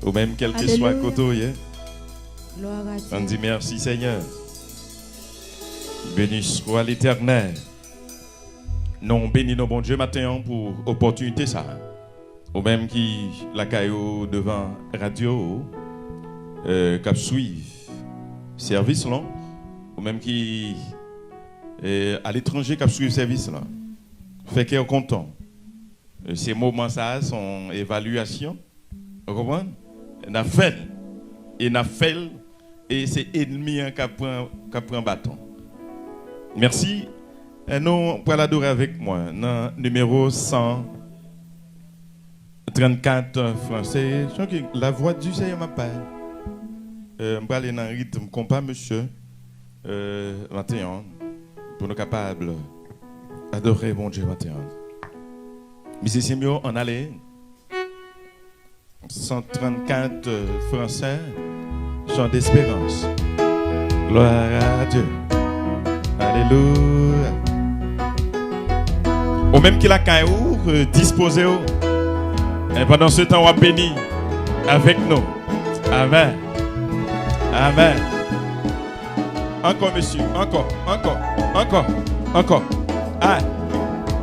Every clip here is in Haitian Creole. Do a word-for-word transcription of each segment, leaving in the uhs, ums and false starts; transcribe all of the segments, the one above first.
Ou menm, kèlkeswa kote w ye, ann di mèsi, Senyè. Beni swa Letènèl. Nou beni non Bondye maten an pou opòtinite sa a. Ou menm ki lakay ou devan radyo ou, euh, k ap swiv sèvis lan, ou menm ki, euh, aletranje k ap swiv sèvis lan, fè kè w kontan. Euh, se moman sa a, se yon evalyasyon. Ou konprann? N ap fè l. E n ap fè l. E se ènmi an k ap pran, k ap pran baton. Mèsi. E nou pral adore avèk mwen nan nimewo san trannkat franse. Son ki, La voix du Seigneur m'appelle. Euh, m prale nan ritm konpa, mesye, euh, maten an, pou nou kapab adore Bondye maten an. Mizisyen m yo, ann ale. San trannkat, euh, franse, Chant d'espérance. Gloire à Dieu. Alelouya. Ou menm ki lakay ou, euh, dispoze w. E pandan se tan, w ap beni avèk nou. Amèn. Amèn. Ankò, mesye. Ankò, ankò, ankò, ankò. Ay.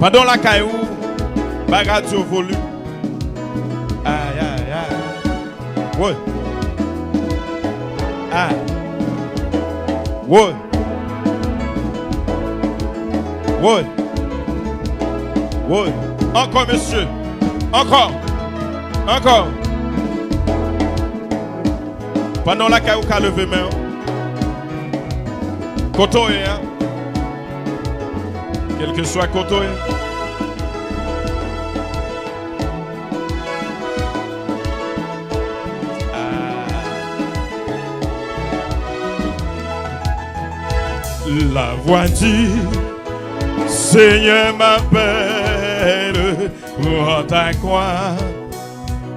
Pandan w lakay ou, bay radyo volim. Ay, ay, ay. Woy. Ay. Woy. Woy. Woy. Ankò, mesye. Ankò. Ankò. Pandan w lakay ou ka leve men w. Kote w ye a. Kèlkeswa kote w ye. Ah. La voix du Seigneur m'appelle. Prends ta croix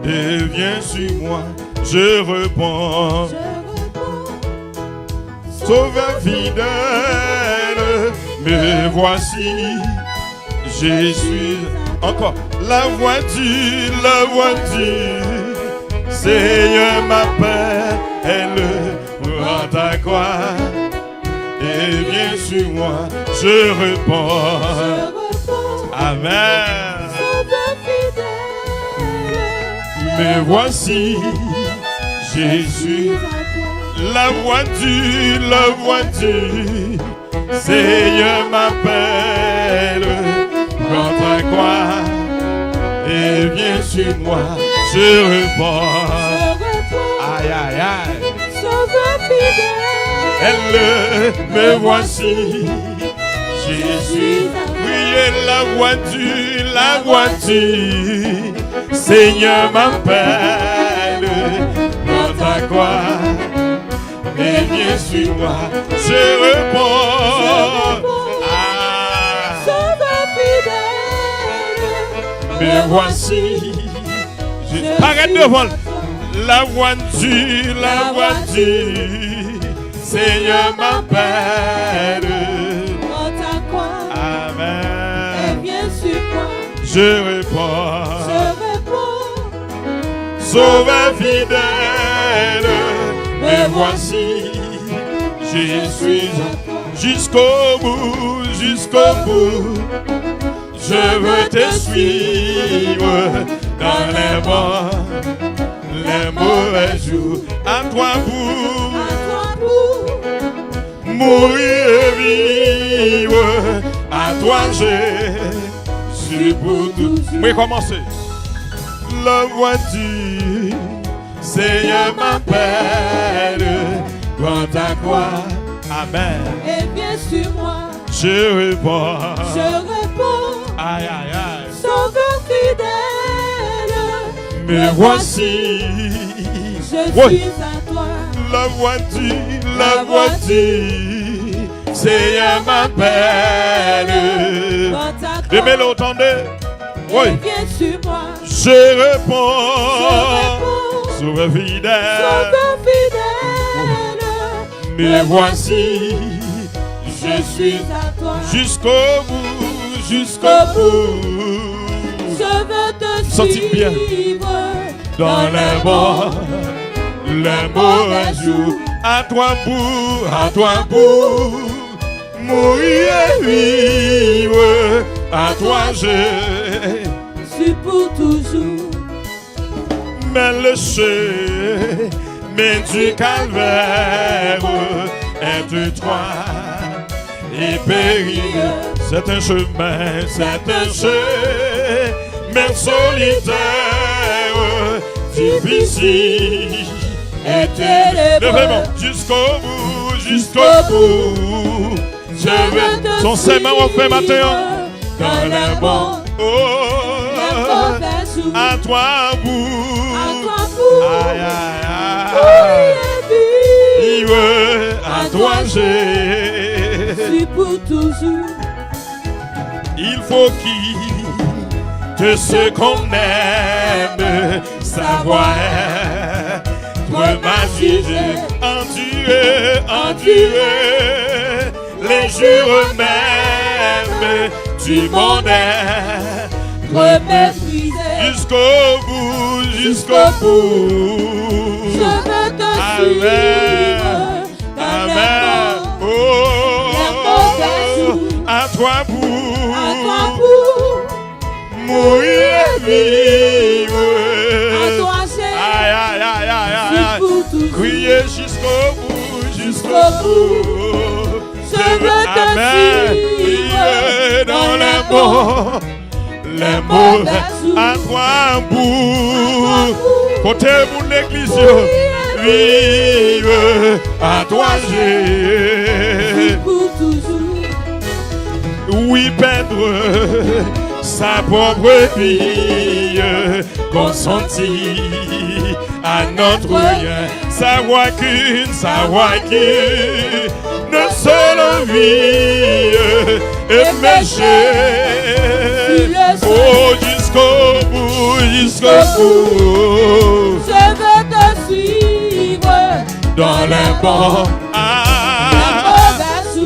et viens sur moi, je réponds. Sauveur fidèle, me voici, je suis. Encore. La voix du, la voix du Seigneur m'appelle. Prends ta croix et viens sur moi, je réponds. Amen. Me voici, Jésus. La voix du, la voix du Seigneur m'appelle. Prends ta croix et viens sur moi, je réponds. Aïe, aïe, aïe. Sauveur fidèle, me voici. Jésus, priez la voix du, la voix du Seigneur m'appelle. Prends ta croix et viens sur moi, je réponds. Ah. Sauveur fidèle, me voici. Parèt devan l. La voix du, la voix du Seigneur m'appelle. Prends ta croix et viens sur moi. Je réponds. Je réponds. Sauveur fidèle, me voici. Je suis jusqu'au bout, jusqu'au bout. Je veux te suivre dans les bons, les mauvais jours. À toi pour mourir et vivre. À toi, Jésus, pour toujours. Mwen kòmanse. La voix du Seigneur m'appelle. Prends ta croix. Amen. Et viens sur moi. Je réponds. Je réponds. Aïe, aïe, aïe. Sauveur fidèle, me voici. Je suis à toi. La voix du, la voix du Seigneur m'appelle. Prends ta croix. Demele w tande. Oui. Et viens sur moi. Je réponds. Je réponds. Sauveur fidèle. Sauveur fidèle. Me voici, je suis à toi. Jusqu'au bout, jusqu'au bout. Je veux te suivre. Santi l byen. dans les bons, les mauvais jours. À toi pour, à toi pour mourir et vivre, à toi je suis pour toujours. Mais le chemin du calvaire est étroit et périlleux. C'est un chemin, c'est un chemin solitaire, difficile et ténébreux. Leve men w jusqu'au bout, jusqu'au bout. Je veux te suivre. Se yon sèman w ap fè maten an. Dans les bons, oh, les mauvais jours. À toi pour, à toi pour, ay, ay, ay, mourir et vivre, à toi je suis pour toujours. Il faut quitter ce qu'on aime, savoir être martyrisé, endurer, endurer les jours mêmes du monde, être méprisé. Jusqu'au bout, jusqu'au bout. Je veux te suivre. Amen. Oh, à toi pour, à toi pour mourir et vivre. À toi je, ay, ay, ay, ay, ay, ay, suis pour toujours. Crier jusqu'au bout, jusqu'au bout. Je veux te suivre, amen, dans les bons, les mauvais jours. À toi pour, kote moun legliz yo? Vive, à toi je suis pour toujours. Oui, perdre sa propre vie, consentir à notre rien, savoir qu'une, savoir qu'une seule vie, et marcher, oh, jusqu'au bout, jusqu'au bout. Je veux te suivre dans les bons, à,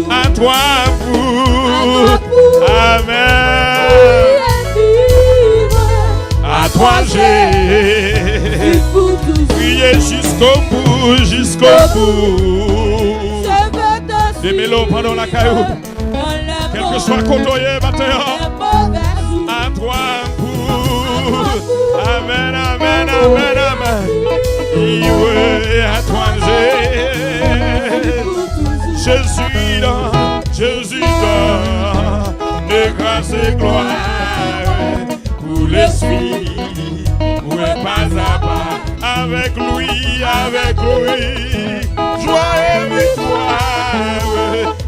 à toi pour, amen. À toi je, crier jusqu'au bout, jusqu'au bout. Demele w pandan w lakay ou. Kèlkeswa kote w ye maten an. À toi pour, amen, amen, amen, amen. Iwe, à toi je, Jésus dans, Jésus dans, de grâce et gloire pour le suivre pas à pas. Avec lui, avec lui, joie et victoire,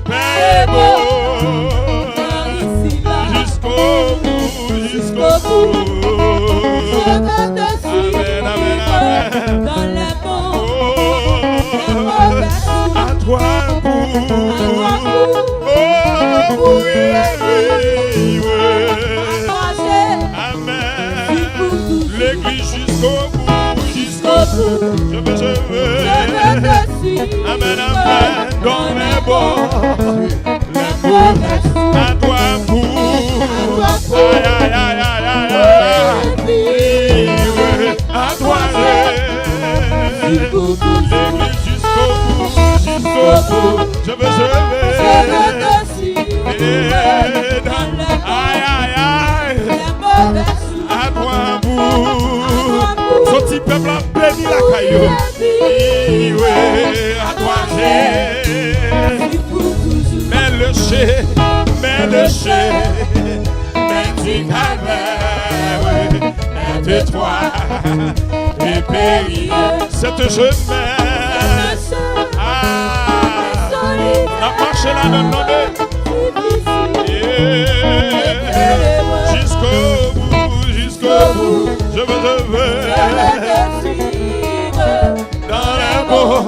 paix et bonheur, jusqu'au bout, jusqu'au bout. Amen, amen, amen. Oh, à toi pour, oh, mourir et vivre. Amen. L'église jusqu'au bout, jusqu'au bout. Je veux, je veux. Amen, amen. Dans les bons, les bons. À toi pour, aïe, aïe, aïe. Vivre à toi je, l'église jusqu'au bout, jusqu'au bout. Je veux, je veux. Et dans, aïe, aïe, aïe. À toi pour, son ti pèp la beni lakay yo. Iwe, à toi je, mais le chemin, mais le chemin du calvaire est étroit et périlleux. C'est un chemin, ah, n ap mache ladan l, tande. Yeah. Jusqu'au bout, jusqu'au bout, je veux, je veux. Dans les bons,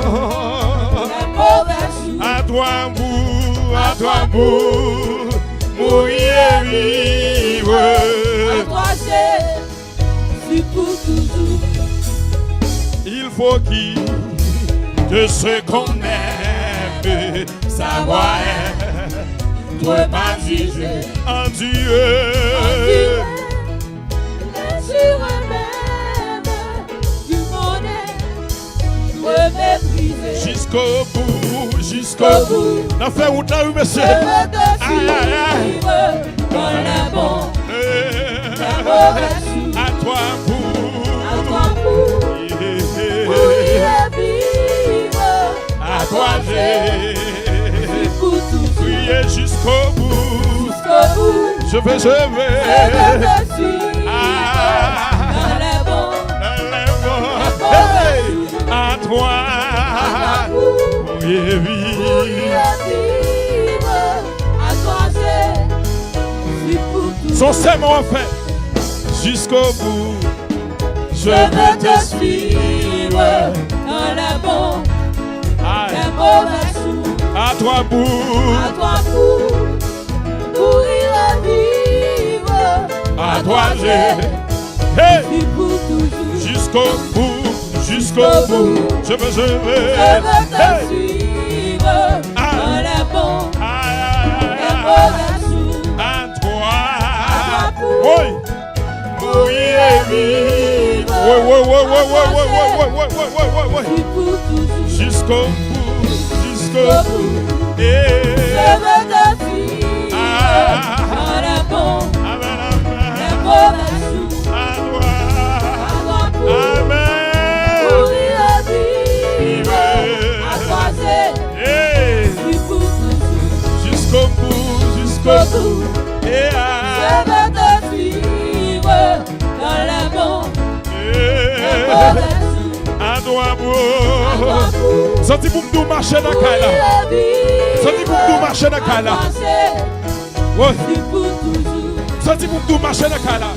à toi pour, à toi pour mourir et vivre. Il faut quitter ce qu'on aime, savoir être baptisé en Dieu. En Dieu, même, Jusqu'au bout, jusqu'au bout. N ap fè wout la, wi, mesye. Ay, ay, ay. Dans les bons, les mauvais jours. À toi pour, à toi pour, yeah, pour y revivre. À toi j'ai prié jusqu'au bout. Je veux, je veux. Ah, dans les bons, dans les bons. Hey, à toi. Pour y revivre. Son sèman w ap fè. Jusqu'au bout. Je veux te suivre dans les bons, les mauvais jours. À toi pour, à toi pour, pour y revivre. À toi j'ai, hey, pour toujours. Jusqu'au bout, jusqu'au bout. Je veux, je veux, je veux te suivre dans les bons, les mauvais jours. À toi. À toi pour, pour y revivre. Oui, oui, oui, oui. Jusqu'au bout, jusqu'au bout. Et je veux te suivre dans les bons, les mauvais jours. À toi pour, pour y revivre. À toi j'ai, hey, jusqu'au bout, jusqu'au bout. Et à, je veux te suivre. Dans les bons, les mauvais jours. À toi pour. Santi pou m di w mache nan kay la. Santi pou m di w mache nan kay la. Wi. Santi pou m di w mache nan kay la.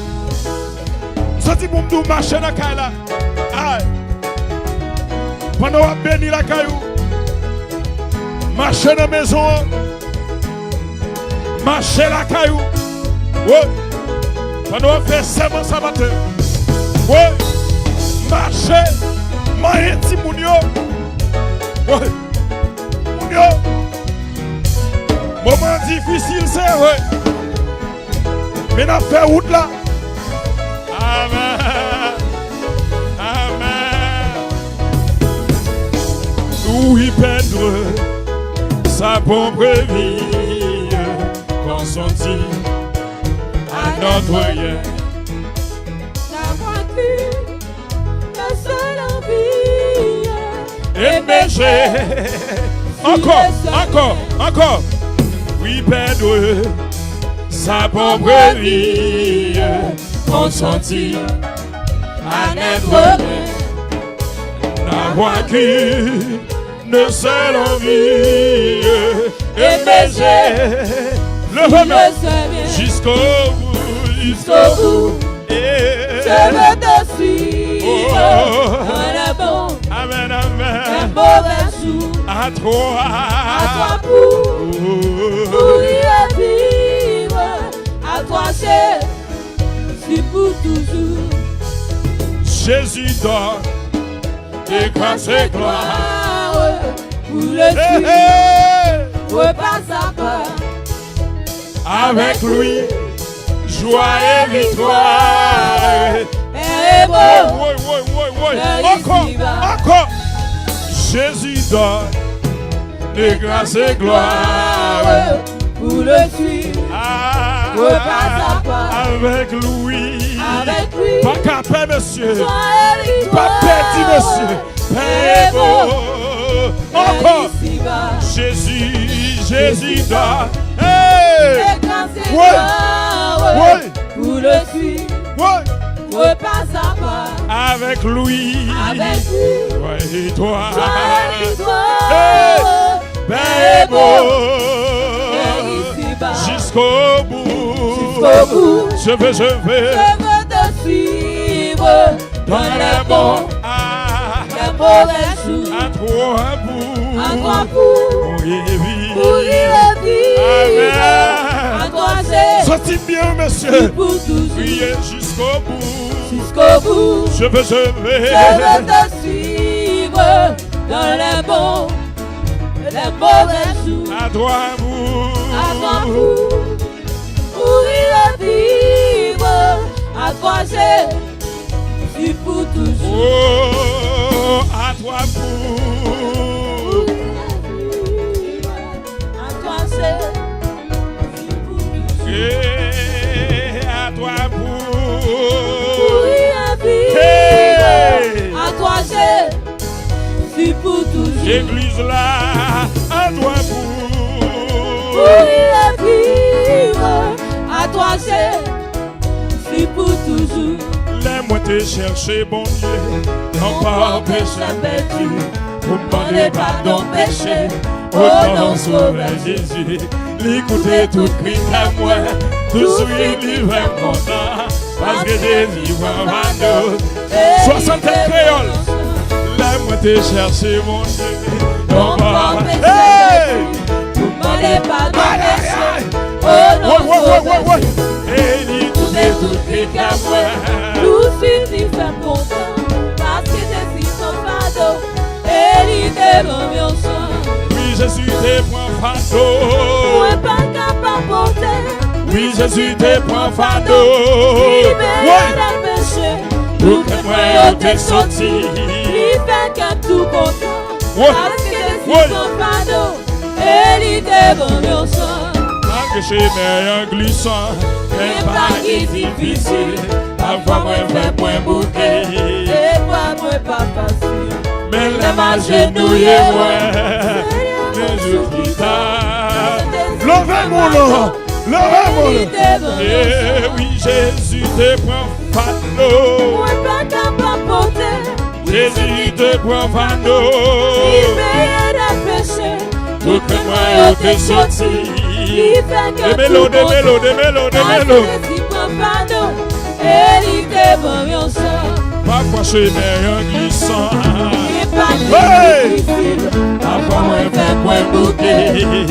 Santi pou m di w mache nan kay la. Ay. Pandan w ap beni lakay ou, mache nan mezon an. Mache lakay ou. Wi. Pandan w ap fè sèman sa maten. Wi. Mache. Manyen timoun yo. Wi. Timoun yo. Moman difisil, se vre. Men n ap fè wout la. Amen. Amen. Oui, perdre sa propre vie, consenti à notre rien. D'avoir cru que seule envie, aimer, j'ai encore, encore, encore. Oui, perdre sa propre vie, consenti à n'être rien, n'avoir qu'une seule envie, aimer, j'ai le remède jusqu'au bout, jusqu'au bout. Je veux te suivre dans les bons, amen, amen, les mauvais jours. À toi. À toi pour, pour y revivre. À toi c'est, c'est pour toujours. Jésus donne de grâce et gloire pour le suivre, pas à pas. Avec lui, joie et victoire. Père est bon. Encore, encore. Jésus donne de grâce et gloire pour le suivre, pas à pas. Avec lui. Avec lui. Pa ka pè, mesye. Joie et victoire. Pa pèdi, mesye. Pè e bon. Encore. Jésus, Jésus donne. Hey. Wi. Wi. Pour le suivre. Wi. Pas à pas. Avec lui. Avec lui. Joie et victoire. Joie et victoire. Hey. Pè e bon. Jusqu'au bout. Jusqu'au bout. Je veux, je veux. Je veux te suivre. Dans les bons, ah, les mauvais jours. À toi pour, à toi pour, pour y revivre. Pour y revivre. Amen. À toi c'est, santi byen, mesye. Pour toujours. Prier jusqu'au bout. Jusqu'au bout. Je veux, je veux. Je veux te suivre dans les bons, les mauvais jours. À toi pour, à toi pour, pour y revivre. À toi c'est, c'est pour toujours. Oh, à toi pour, Legliz la, a twa pou. Pou reviv, a twa se fi pou toujou. Lè mwen te chèche Bondye, non pa peche pèdi, pou m mande padon peche, o non Sovè Jezi. Li koute tout kri kè mwen, tou swiv li fè m kontan, paske Jezi pran fado. Swasanntèt kreyòl. Lè mwen te chèche Bondye, non pa. Hey! Pou mande padon peche, o non Sovè Jezi. E li koute tout kri kè mwen. Tou swiv li fè m kontan, paske Jezi pran fado. E li te ban m yon chan. Wi, Jezi te pran fado. Mwen pa kapab pote. Wi, Jezi te pran fado. Libere de peche. Tout kè mwen yo te soti. Li fè kè m tou kontan. Paske Jezi pran fado. E li te ban m yon chan. Malgre chemen an glisan, men pa ki difisil. Pafwa mwen fè mwen bouke. Epwa mwen pa fasil. Men lè m ajenouye mwen, Senyè, mwen sou ki ta. Leve men w la, leve men w la. E wi, Jezi te pran fado. Mwen pa kapab pote. Jezi te pran fado. Libere de peche. Tout kè mwen yo te soti. Li fè kè m tou kontan. Demelo, demelo, demelo, demelo. Paske Jezi pran fado. E li te ban m yon chan. Pafwa chemen an glisan. E pa ki difisil. Pafwa mwen fè mwen bouke.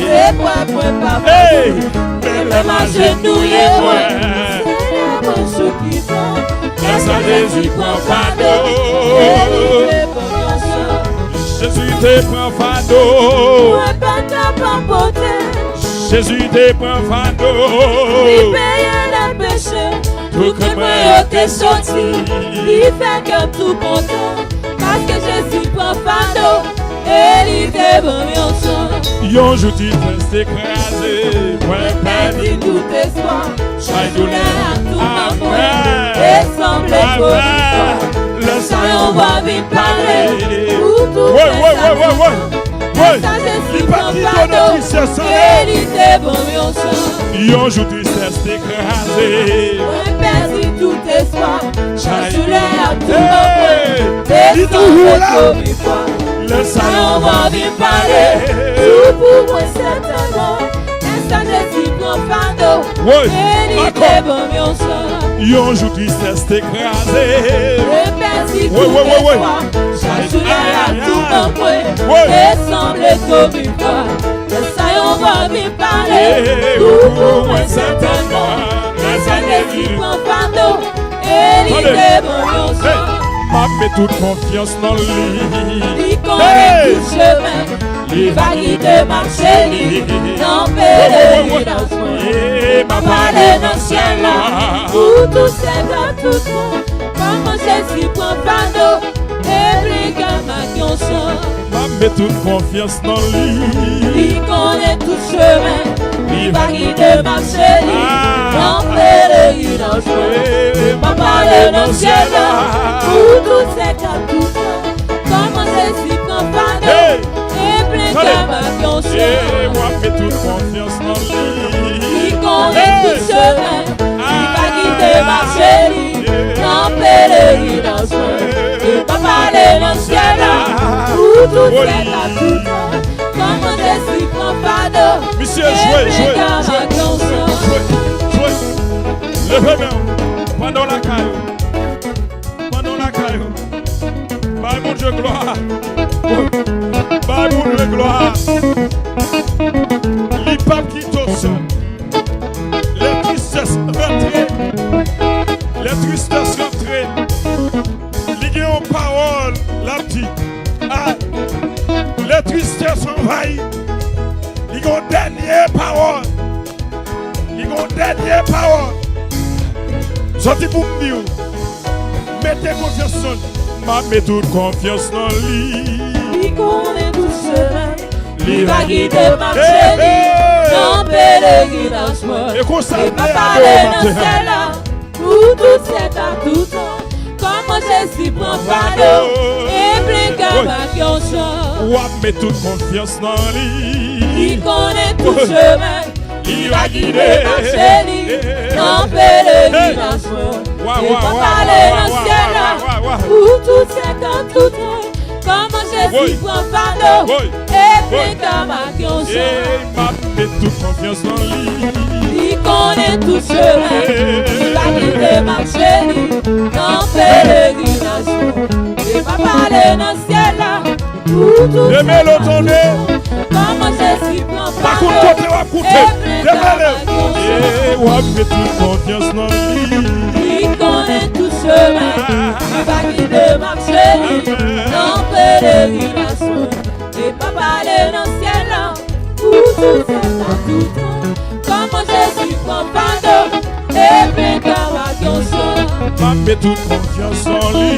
Se kwa mwen pa fasil. Men lè m ajenouye mwen. Senyè, mwen sou ki ta. Gras a Jezi pran fado. E li te ban m yon chan. Jezi te pran fado. Mwen pa kapab pote. Jezi te pran fado. Li peye dèt peche. Tout kè mwen yo te soti. Li fè kè m tou kontan. Paske Jezi pran fado. E li te ban m yon chan. Yon jou tristès te kraze. Mwen pèdi tout espwa. Chay doulè a tou nan mwen. E sanble kou yon viktwa. Lè sa yon vwa vin pale. Pou tout sa. Lè sa Jezi pran fado. E li te ban m yon chan. Yon jou tristès te kraze. Mwen pèdi tout espwa. Chay doulè a tou nan mwen. E sanble kou yon viktwa. Lè sa yon vwa vin pale. Tou pou mwen sètènman. Lè sa Jezi pran fado. E li te ban m yon chan. Yon jou tristès te kraze. Mwen pèdi tout espwa. Chay doulè a tou nan mwen. E sanble kou yon viktwa. Lè sa yon vwa vin pale. Tou pou mwen sètènman. Lè sa Jezi pran fado. E li te ban m yon chan. M ap met tout konfyans nan li. Li konnen tout chemen. Li va gide mache li nan pelerinaj mwen. M ap ale nan syèl la. Pou tout sèt a tout tan. Kòman Jezi pran fado. E plen kè m ak yon chan. M ap met tout konfyans nan li. Li konnen tout chemen. Li va gide mache li nan pelerinaj mwen. M ap ale nan syèl la. Pou tout sèt a tout tan. Kòman Jezi pran fado. E plen kè m ak yon chan. W ap met tout konfyans nan li. Li konnen tout chemen. Li va gide mache li nan pelerinaj mwen. M ap ale nan syèl la. Pou tout sèt a tout tan. Kòman Jezi pran fado. Misye, jwe, jwe, jwe, jwe, jwe. Leve men w. Pandan w lakay ou. Pandan w lakay ou. Bay Bondye glwa. Bay Bondye glwa. Li p ap kite w sèl. Lè tristès rantre. Lè tristès rantre. Li gen yon pawòl l ap di. A, lè tristès anvayi. Li gen yon dènye pawòl. Li gen yon dènye pawòl. Sòti pou m di w. Mete konfyans nan li. M ap met tout konfyans nan li. Li konnen tout chemen. Li va gide mache li nan pelerinaj mwen. E konsa l ye, adore w maten an. Pou tout sèt a tout tan. Kòman Jezi pran fado. E plen kè m ak yon chan. W ap met tout konfyans nan li. Li konnen tout chemen. Li va gide mache li nan pelerinaj mwen. E pa pale nan syèl la pou tout sèk ak tout tan. Kòman Jezi pran fado e plen kòm ak yon chan. M ap met tout konfyans nan li. Li konnen tout chemen. Li va gide mache li nan pelerinaj mwen. E pa pale nan syèl la pou tout tan. Demele w tande. Kòman Jezi pran fado e plen kòm ak yon chan. E w ap met tout konfyans nan li. Li konnen tout chemen. Li va gide mache li nan pelerinaj mwen. E pa pale nan syèl la pou tout sèk ak tout tan. Kòman Jezi pran fado e plen kòm ak yon chan. M ap met tout konfyans nan li.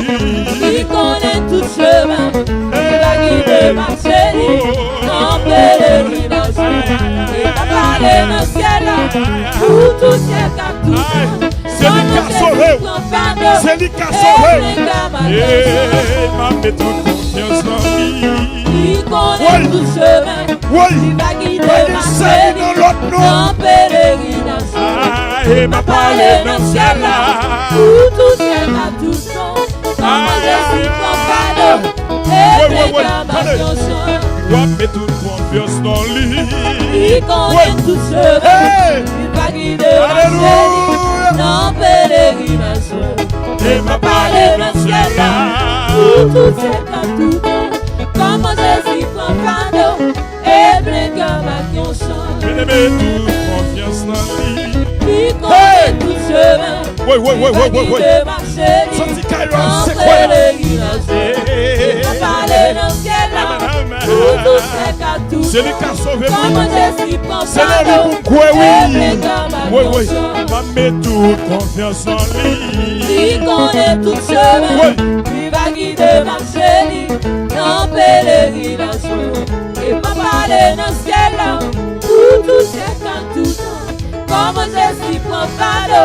Li konnen tout chemen. Li va gide mache li nan pelerinaj mwen. E pa pale nan syèl la pou tout sèk ak tout tan. Se li k ka sove w. Se li k ka sove w. E m ap met tout konfyans nan li. Li konnen tout chemen. Wi. Li va gide mache li nan pelerinaj mwen. E pa pale nan syèl la pou tout sèk ak tout tan. Kòman Jezi pran fado e plen kòm ak yon chan. W ap met tout konfyans nan li. Li konnen tout chemen. Li va gide mache li nan pelerinaj mwen. E pa pale nan syèl la pou tout sèk ak tout tan. Kòman Jezi pran fado e plen kòm ak yon chan. Mete tout konfyans nan li. Li konnen tout chemen. Wi, wi, wi, wi, wi, wi. Li va gide mache li nan pelerinaj mwen. E pa pale nan syèl la pou tout sèk ak tout tan. Se li k ka sove m. Kòman Jezi pran fado e plen kòm ak yon chan. Wi, wi. M ap met tout konfyans nan li. Li konnen tout chemen. Wi. Li va gide mache li nan pelerinaj mwen. E pa pale nan syèl la pou tout sèk ak tout tan. Kòman Jezi pran fado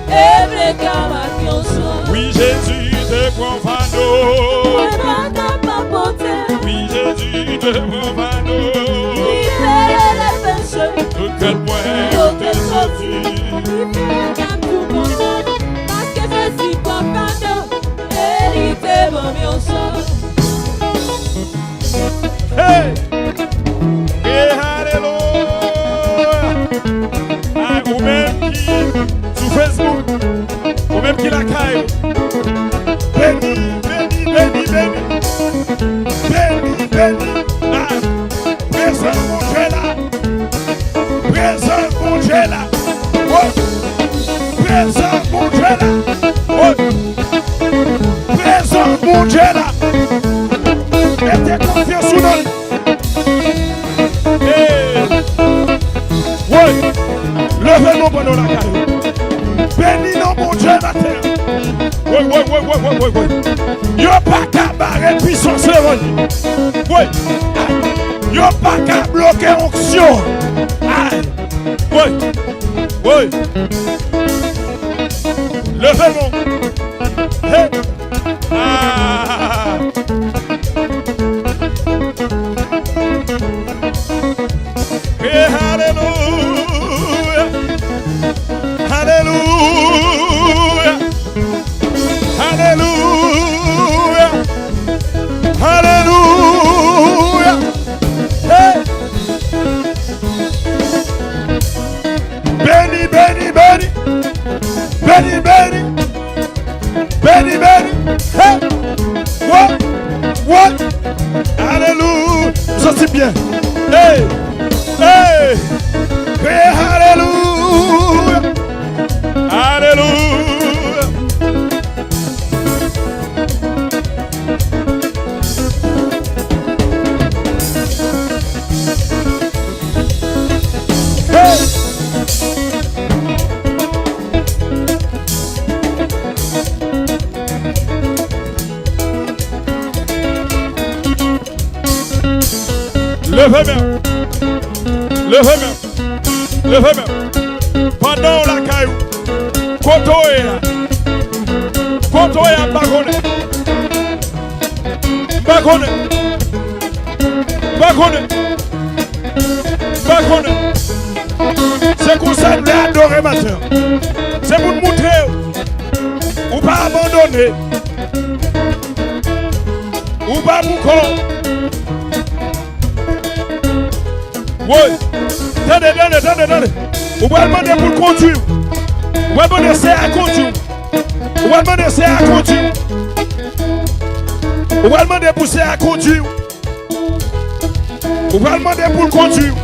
e plen kòm ak yon chan. Wi, Jezi te pran fado. Mwen pa kapab pote. Wi, Jezi te pran fado. Li peye lè peche. Tout kèt mwen yo te soti. Li fè m tou kontan. Paske Jezi pran fado e li te ban m yon chan. Hey! Hey, alelouya! Ah, ou menm ki sou Facebook, ou menm ki lakay ou. Beni, beni, beni, beni. Beni, beni. Ah, prezans Bondye la. Prezans Bondye la. Woy. Prezans Bondye la. Woy. Prezans Bondye la. Mete konfyans ou nan li. Hey. Woy. Leve non pandan w lakay ou. Beni non Bondye maten an. Woy, woy, woy. Yo pa ka bare pisans levanjil. Woy. Yo pa ka bloke onksyon. Ay. Woy. Woy. Leve non. Hey. Ah. Hey, alelouya. Alelouya. Alelouya. Alelouya. Hey. Beni, beni, beni. Beni, beni. Beni, beni. Hey. Woy. Woy. Alelouya. M santi byen. Hey. Hey. Kriye alelouya. Alelouya. Hey! Leve men. Leve men. Leve men. Pandan w lakay ou, kote w ye a? Kote w ye a, m pa konnen. M pa konnen. konnen. M pa konnen. Se konsa n te adore maten an. Se pou n montre w. Ou pa abandone. Ou pa pou kò. Woy. Tande, tande, tande, tande. Ou pral mande pou l kondui w. Ou pral mande Seyè a kondui w. Ou pral mande Seyè a kondui w. Ou pral mande pou Seyè a kondui w. Ou pral mande pou l kondui w.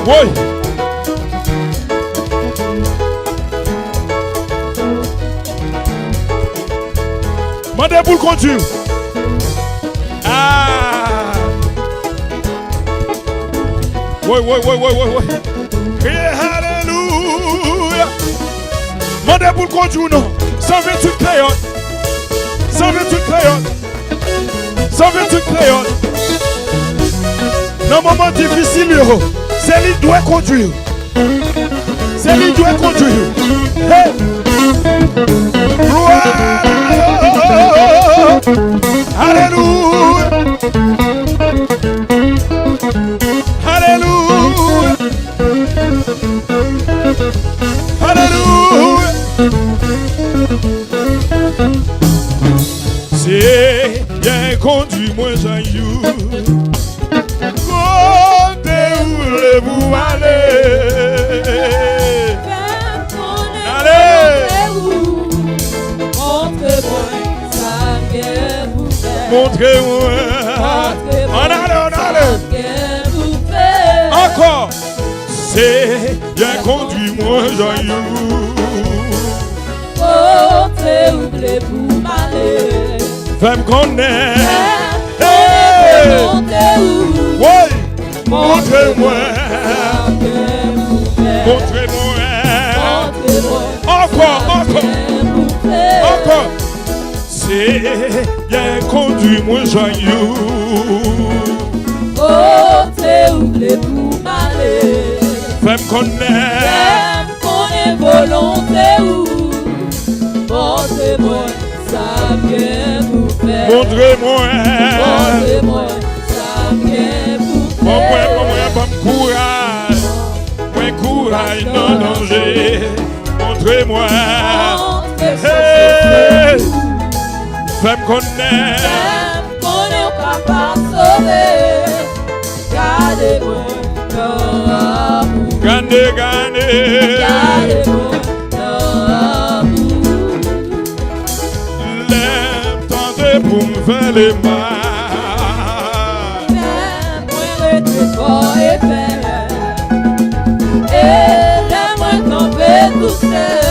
Woy. Mande pou l kondui w. Ah. Woy, woy, woy, woy, woy, woy. Kriye alelouya. Mande pou l kondui w non. San venntuit kreyòl. San venntuit kreyòl. San venntuit kreyòl. Nan moman difisil yo, se li dwe kondui w. Se li dwe kondui w. Hey! Glwa! Alelouya! Alelouya! Alelouya! Senyè, kondui mwen jan you. Kote ou vle pou m ale. Fè m konnen volonte ou. Montre mwen sa m gen pou fè. Montre mwen. Montre mwen sa m gen pou fè. Ankò. Senyè, kondui mwen jan you. Kote ou vle pou m ale. Fè m konnen. Fè m konnen volonte ou. Woy. Montre mwen. Montre mwen. Ankò, ankò. Ankò. Senyè, kondui mwen jan you. Kote ou vle pou m ale. Fè m konnen. Fè m konnen volonte ou. Montre mwen sa m gen pou fè. Montre mwen. Montre mwen sa m gen pou fè. Ban mwen, ban mwen, ban m kouraj. Mwen kouraj nan danje. Montre mwen. Montre sa se pou. Fè m konnen. Fè m konnen ou kapab sove. Gade mwen nan amou. Gade, gade. Gade mwen nan amou. Lè m tante pou m fè lemal. Lè mwen rete fò e fè. E lè mwen kanpe tou sèl.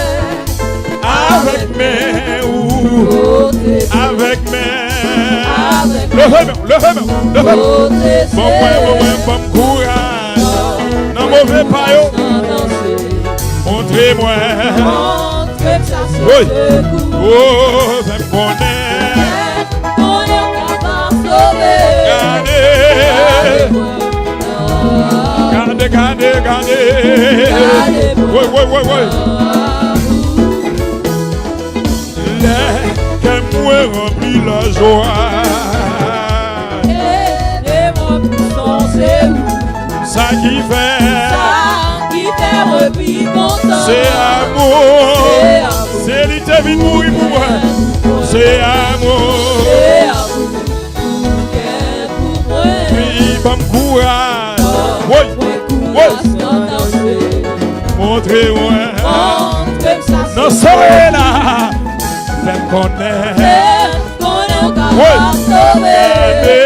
Avèk men ou. Avèk men. Leve men w, leve men w, leve men w. Bon mwen, bon mwen, ban m kouraj. Nan move pa yo. Montre mwen. Woy. Oh, fè m konnen. Gade. Gade, gade, gade. Woy, woy, woy, woy. Lè kè mwen ranpli lajwa. Ede mwen pou sonje ou. Sa ki fè. Sa ki fè mwen pi kontan. Se amou. Se amou. Se li te vin mouri pou mwen. Se amou. Se amou ou gen pou mwen. Wi, ban m kouraj. Woy, woy. Montre mwen. Montre m sa se. Nan soyè la. Fè m konnen. Fè m konnen ou kapab sove. Gade.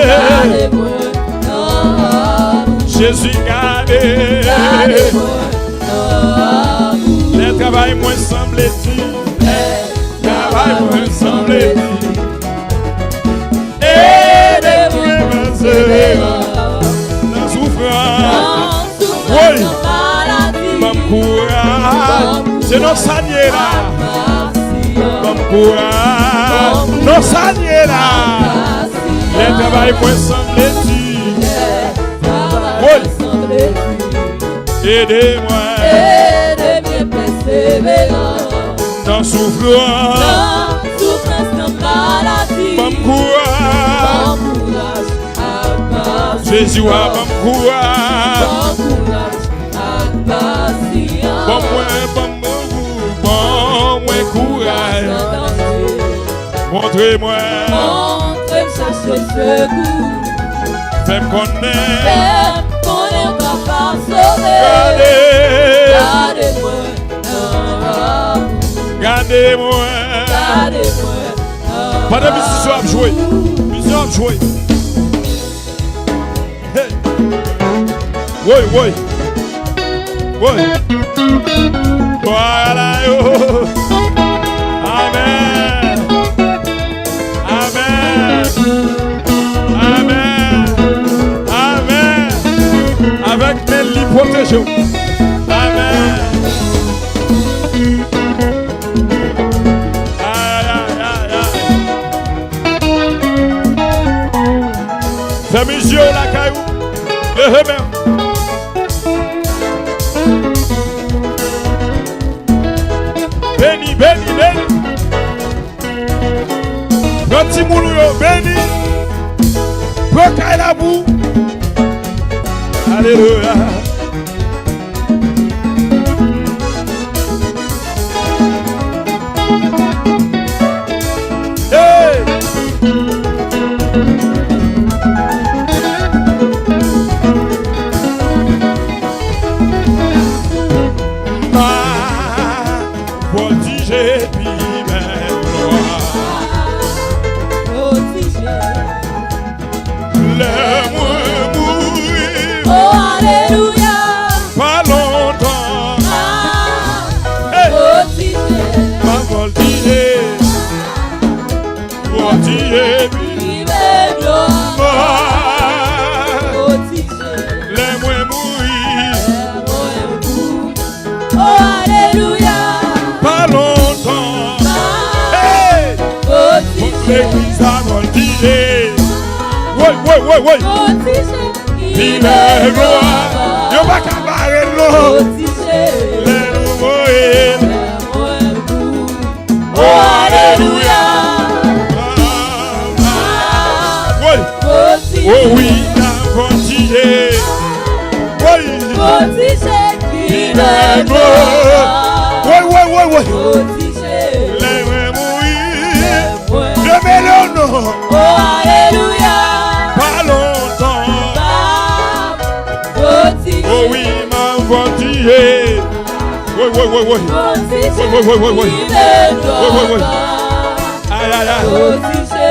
Gade mwen nan amou. Jezi, gade. Gade mwen nan amou. Lè travay mwen sanble di. Lè travay mwen sanble di. Ede mwen pèseveran nan soufrans. Woy! Ban m kouraj. Se nan sa n ye la. Ban m kouraj. Nan sa n ye la. Lè travay mwen sanble di. Woy! Ede mwen. Ede mwen pèseveran. Nan soufrans. Nan soufrans, nan maladi. Ban m kouraj. Jezi w a ban m kouraj. Ban kouraj ak pasyans. Ban mwen, ban mwen, ban mwen kouraj. Montre mwen. Montre m chache sekou. Fè m konnen. Fè m konnen w kapab sove. Gade. Gade mwen nan labou. Gade mwen. Gade mwen nan labou. Pandan mizisyen ap jwe, mizisyen ap jwe. Hey. Woy, woy. Woy. Vwala yo. Amèn. Amèn. Amèn. Amèn. Avèk men li pwoteje w. Amèn. Ay, ay, ay, ay. Fèmen je w lakay ou. Leve men w. Beni, beni, beni. Pran timoun ou yo, beni. Pran kay la pou. Alelouya. Hey! Ma vòltije pi bèl glwa. Vòltije. Lè mwen mouri. Oh, alelouya. Pa lontan. Ah, hey. Vòltije. Ma vòltije. Vòltije. Vive glwa. Ah. Vòltije. Lè mwen mouri. Lè mwen mouri. Oh, alelouya. Pa lontan. Hey! Legliz la vòltije. Woy, woy, woy, woy. Vòltije. Vive glwa. Yo pa ka bare l non. Vòltije. Lè nou voye l. Lè mwen mouri. Oh, alelouya. Woy. Vòltije. Oh wi, n a vòltije. Woy. Vòltije. Vive glwa. Woy, woy, woy, woy. Vòltije. Lè mwen mouri. Leve men w non. Oh, alelouya. Pa lontan. Pa vòltije. Oh wi, m a vòltije. Woy, woy, woy, woy. Vòltije. Woy, woy, woy, woy, woy. Vive glwa. Woy, woy, woy. Ay, ay, ay. Vòltije.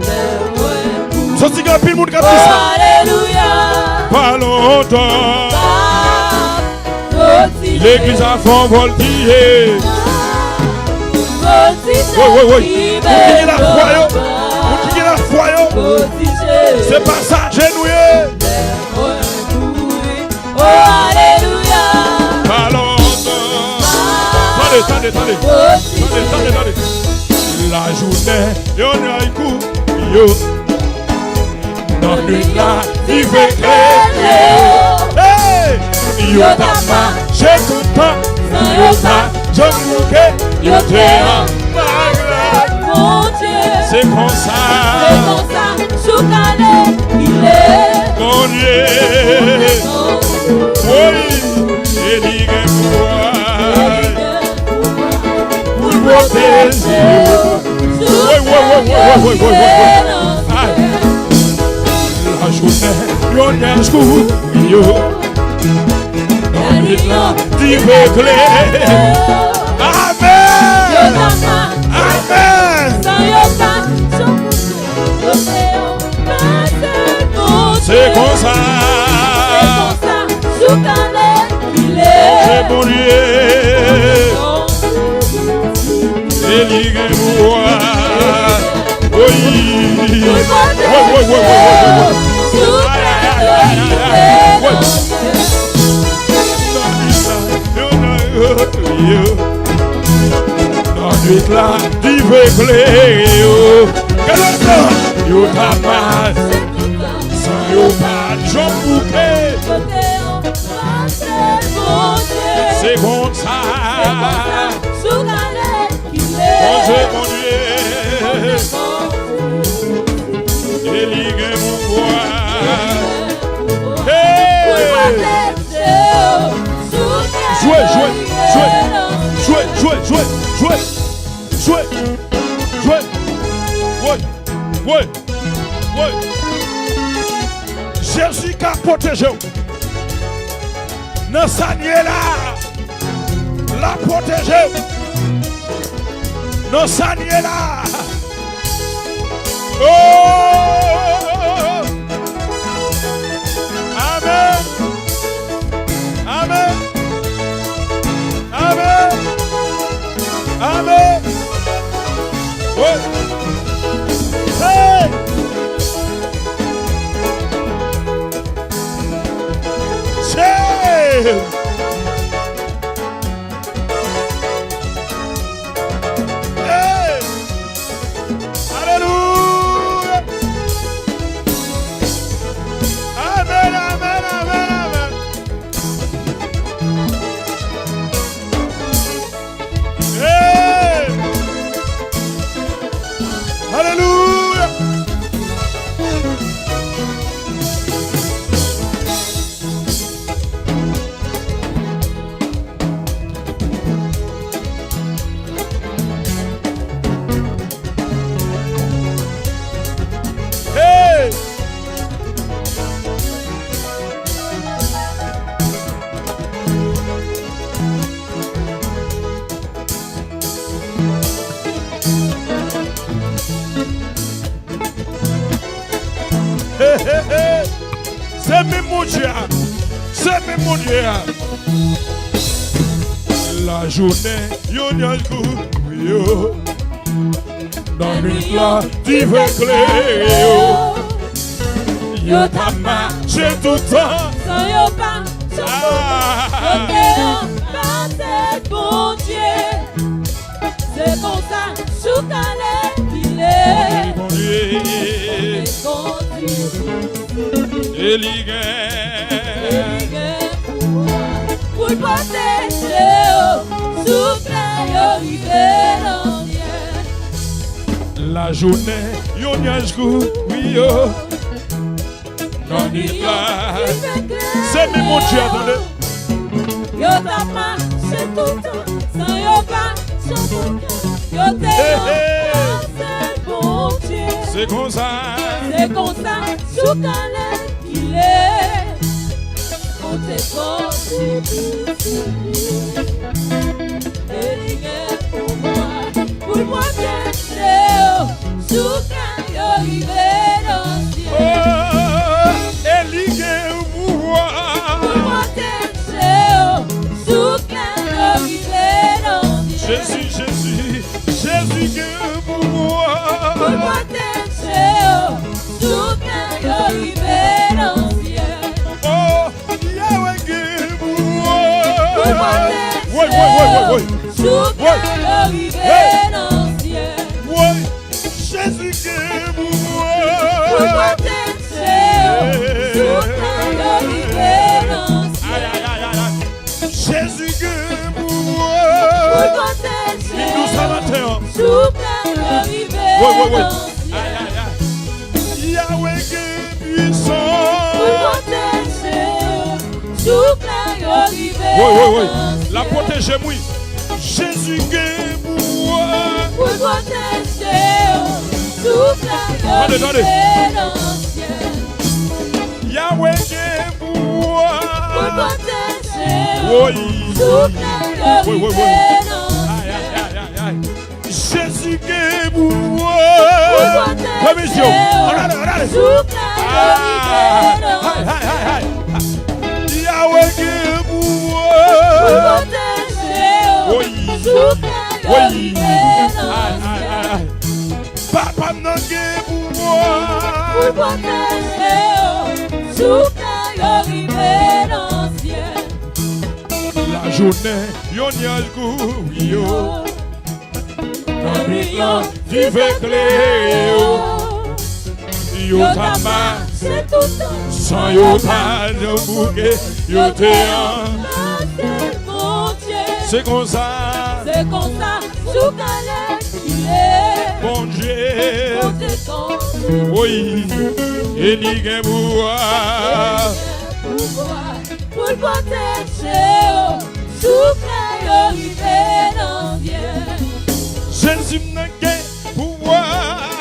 Lè mwen mouri. Santi gen anpil moun k ap di sa. Oh, alelouya. Pa lontan. Pa vòltije. Legliz la fè yon vòltije. Vòltije. Woy, woy, woy. Moun ki gen lafwa yo. Moun ki gen lafwa yo. Vòltije. Se pasaje nou ye. Oh, alelouya. Pa lontan. Tande, tande, tande. Tande, tande, tande. Lajounen, yo nan kou yo. Nan nwit la, dife klere yo. Hey! Yo t ap mache toutan, san yo pa janm bouke, yo te an lagrès Bondye. Se konsa. Se konsa, jouk alèkile. Bondye. Woy, e li gen pouvwa pou l pwoteje w. Woy, woy, woy. Ay. Lajounen, yo nyaj kou yo. Nan nwit la, dife klere. Amèn. Amèn. Se konsa. Se Bondye. E li gen pouvwa. Woy. Woy, woy, woy, woy, woy, woy. Ay, ay, ay, ay, ay, ay. Woy. Nan nwit la, dife klere yo. Gade sa. Yo t ap mache san yo pa t janm bouke. Se konsa. Bondye, Bondye. E li gen pouvwa. Jwe! Jwe! Woy! Woy! Woy! Jezi ka pwoteje w. Nan sa n ye la, l ap pwoteje w. Nan sa n ye la. Oh! Amèn. Amèn. Amèn. Amèn. Wi. Hey! Hey! Hey! Alelouya! Amèn, amèn, amèn, amèn. Hey! Alelouya! Hey! Hey, hey, hey. Se menm Bondye a. Se menm Bondye a. Lajounen, yon nyaj kouvri yo. Nan nwit la, dife klere yo. Yo t ap mache toutan. San yo pa, san yo pa. Yo te anba tèt Bondye. Se konsa, sou Kalè li ye. Bondye. Bondye. E li gen. E li gen pouvwa pou l pwoteje yo. Sou tè yo rive nan syèl. Lajounen, yon nyaj kouvri yo. Nan nwit la. Se menm Bondye a, tande. Yo t ap mache toutan, san yo pa, san yo pa. Yo te anba tèt Bondye. Se konsa. Se konsa, sou Kalè li ye. Kote Bondye. E li gen pouvwa pou l pwoteje yo. Sou tè yo rive nan syèl. Oh, e li gen pouvwa. Pou l pwoteje yo. Sou tè yo rive nan syèl. Jezi, Jezi, Jezi gen pouvwa. Pou l pwoteje yo. Sou tè yo rive nan syèl. Oh, Yahweh gen pouvwa. Woy, woy, woy, woy, woy. Sou tè yo rive nan syèl. Woy, Jezi gen pouvwa. Pou pwoteje yo. Sou tè yo rive nan syèl. Ay, ay, ay, ay, ay. Jezi gen pouvwa. Pou pwoteje yo. Vin dous a maten an. Sou tè yo rive nan syèl. Woy, woy, woy. Ay, ay, ay. Yahweh gen pwisans. Pou pwoteje yo. Sou tè yo rive nan syèl. Woy, woy, woy. L ap pwoteje m, wi. Jezi gen pouvwa. Pou pwoteje yo. Sou tè yo rive nan syèl. Tande, tande. Yahweh gen pouvwa. Pou pwoteje yo. Woy. Sou tè yo rive nan syèl. Ay, ay, ay, ay, ay. Jezi gen pouvwa. Fèmen je w. Ann ale, ann ale. Sou tè yo rive nan syèl. Hay, hay, hay, hay. Yahweh gen pouvwa. Pou pwoteje yo. Woy. Sou tè yo rive nan syèl. Ay, ay, ay, ay. Papa m nan gen pouvwa. Pou pwoteje yo. Sou tè yo rive nan syèl. Lajounen, yon nyaj kouvri yo. Nan nwit lan, dife klere yo. Yo t ap mache toutan, san yo pa janm bouke. Yo te anba tèt Bondye. Se konsa. Se konsa, sou Kalè li ye. Bondye. Bondye konn. Wi, e li gen pouvwa. Pouvwa. Pou l pwoteje yo, sou tè yo rive nan syèl. Jezi Jezi m nan gen pouvwa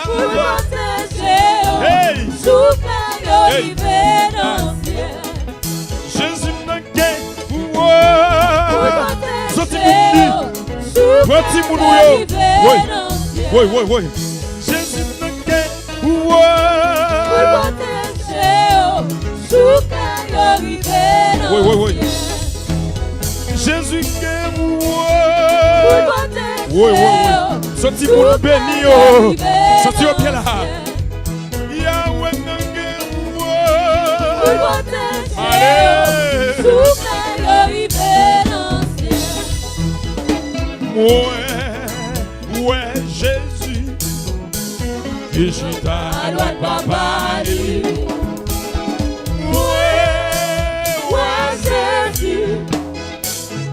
pou l pwoteje yo. Hey! Soufle yo rive nan syèl. Jezi m nan gen pouvwa pou l pwoteje yo. Soti moun li. Pran timoun ou yo. Woy, woy, woy, woy. Jezi m nan gen pouvwa pou l pwoteje yo. Soufle yo rive nan syèl. Woy, woy, woy. Jezi gen pouvwa. Woy, woy, woy. Soti moun beni yo. Soti yo byen la. Yahweh nan gen pouvwa. Ale. Mwen wè Jezi. Li chita adwat Papa li. Mwen wè Jezi.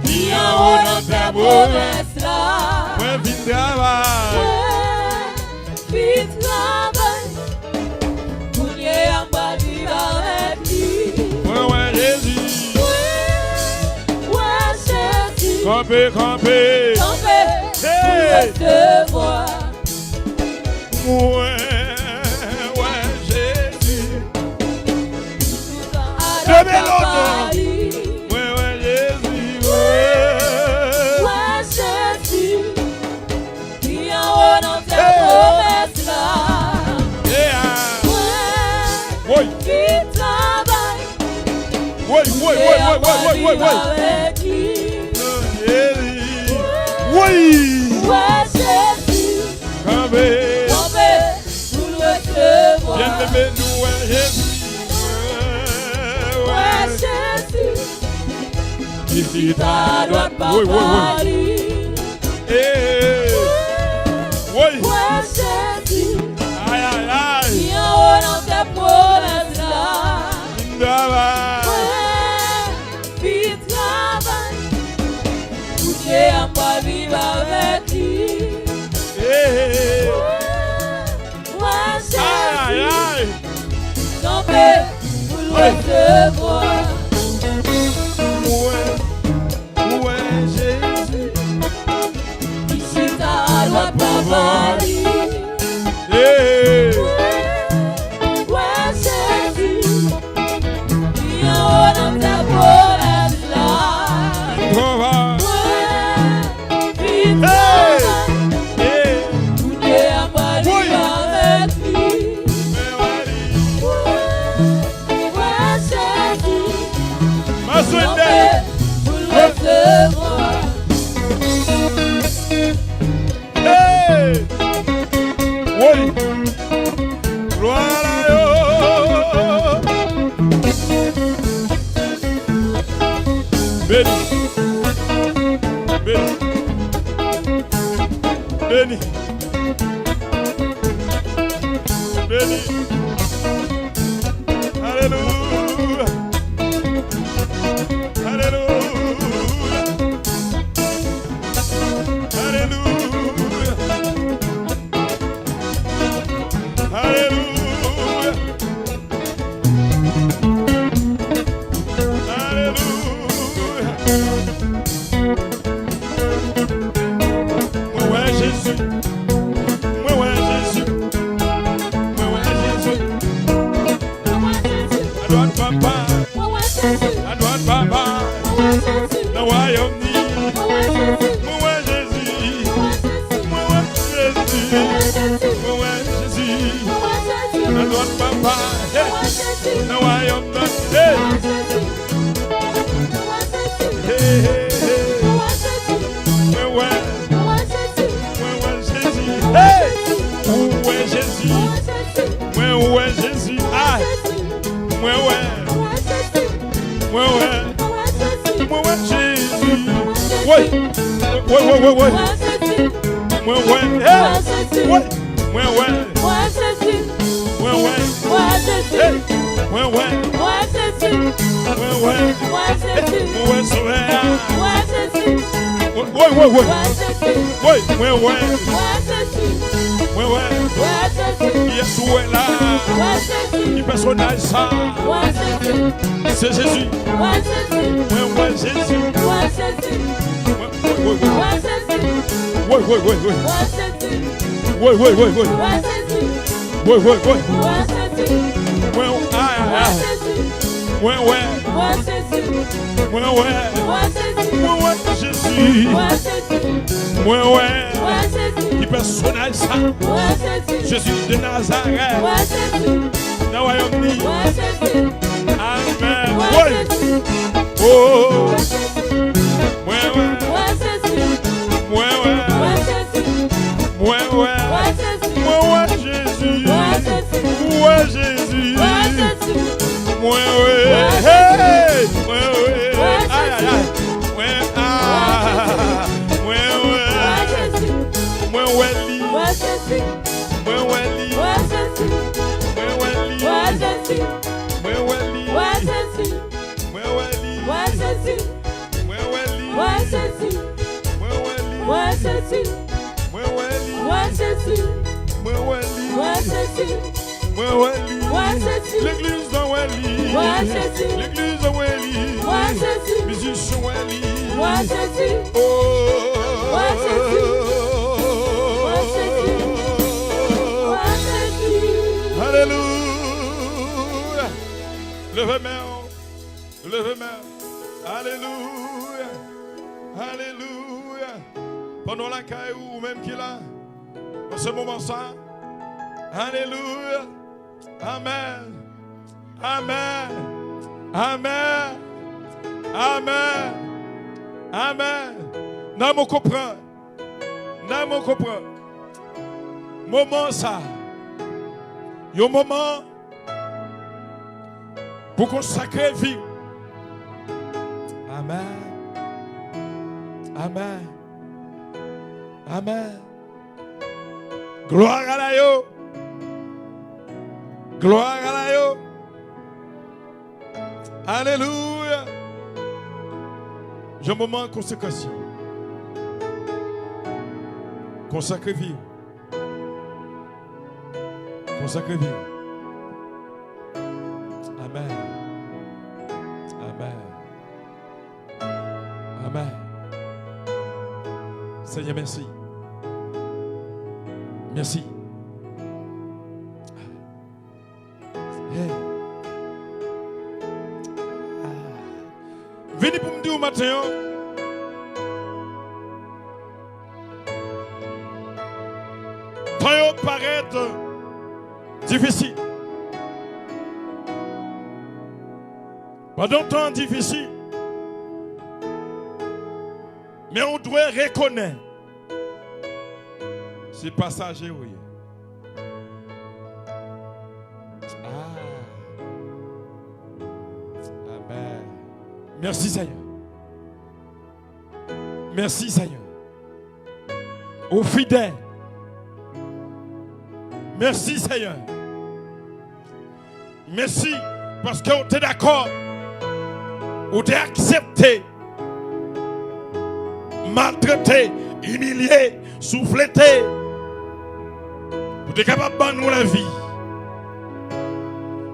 Li anwo nan tè pwomès la. Mwen vin travay. Mwen vin travay. Kounye a m pral viv avèk li. Mwen wè Jezi. Mwen wè Jezi. Kanpe, kanpe. Kanpe. Hey! Pou resevwa. Mwen wè Jezi. Leve lòt non. Mwen wè Jezi. Mwen wè Jezi. Ki anwo nan tè pwomès la. Yeah. Mwen ki travay. Woy, woy, woy, woy, woy, woy, woy. Avèk li. Woy. Wè Jezi. Kanpe. Kanpe pou l resevwa. Byeneme, nou wè Jezi. Wè Jezi. Li chita adwat Papa li. Hey. Woy. Wè Jezi. Ay, ay, ay. Ki anwo nan tè pwomès la. Vin travay. Mwen vin travay. Kounye a m pral viv avèk li. Hey. Mwen wè Jezi. Ay, ay, ay. Kanpe pou l resevwa. Mwen wè Jezi. Li chita adwat Papa li. Hey. Mwen wè Jezi. Li anwo nan tè pwomès la. Li travay. Mwen vin travay. Hey. Kounye a m pral viv avèk li. Mwen wè li. Mwen wè Jezi. Kanpe pou l resevwa. Hey! Woy! Glwa la yo! Beni! Beni! Beni! Beni! Alelouya! Alelouya! Alelouya! Alelouya! Alelouya! Mwen wè Jezi. Mwen wè Jezi. Mwen wè Jezi. Adwat Papa. Adwat Papa. Nan wayòm li. Mwen wè Jezi. Mwen wè Jezi. Mwen wè Jezi. Adwat Papa. Hey. Nan wayòm nan. Hey. Hey, hey, hey. Mwen wè. Mwen wè Jezi. Hey! Ou wè Jezi. Mwen wè Jezi. Ah! Mwen wè. Mwen wè. Mwen wè Jezi. Woy! Woy, woy, woy, woy. Mwen wè. Hey! Woy! Mwen wè. Mwen wè. Mwen wè. Hey! Mwen wè. Mwen wè. Hey! Mwen wè Sovè a. Woy, woy, woy, woy. Woy, mwen wè. Mwen wè. Kiyès ou wè la? Ki pèsonaj sa? Se Jezi. Mwen wè Jezi. Mwen, woy, woy, woy. Woy, woy, woy, woy. Woy, woy, woy, woy. Woy, woy, woy. Mwen, ay, ay, ay. Mwen wè. Mwen wè. Mwen wè Jezi. Mwen wè. Ki pèsonaj sa? Jezi de Nazarèt. Nan wayòm li. Amèn. Woy. Oh. Mwen wè. Mwen wè. Mwen wè. Mwen wè Jezi. Mwen wè Jezi. Mwen wè. Hey! Mwen wè. Ay, ay, ay. Mwen, ah. Mwen wè. Mwen wè li. Mwen wè li. Mwen wè li. Mwen wè li. Mwen wè li. Mwen wè li. Mwen wè li. Mwen wè li. Mwen wè li. Mwen wè li. Mwen wè li. Mwen wè li. Legliz nan wè li. Legliz nan wè li. Mizisyen wè li. Oh. Alelouya. Leve men w. Leve men w. Alelouya. Alelouya. Pandan w lakay ou, ou menm ki la, nan se moman sa. Alelouya. Amèn. Amèn. Amèn. Amèn. Amèn. Nan mwen konprann. Nan mwen konprann. Moman sa. Yon moman pou konsakre vi w. Amèn. Amèn. Amèn. Glwa a la yo. Glwa a la yo. Alelouya. Yon moman konsekrasyon. Konsakre vi w. Konsakre vi w. Amèn. Amèn. Amèn. Senyè, mèsi. Mèsi. Hey. Ah. Vini pou m di w maten an. Tan yo parèt difisil. Pandan tan difisil, men ou dwe rekonèt se pasaje ou ye. Ah. Amèn. Mèsi, Senyè. Mèsi, Senyè. Ou fidèl. Mèsi, Senyè. Mèsi, paske ou te dakò. Ou te aksepte maltrete, imilye, souflete, pou te kapab ban nou lavi.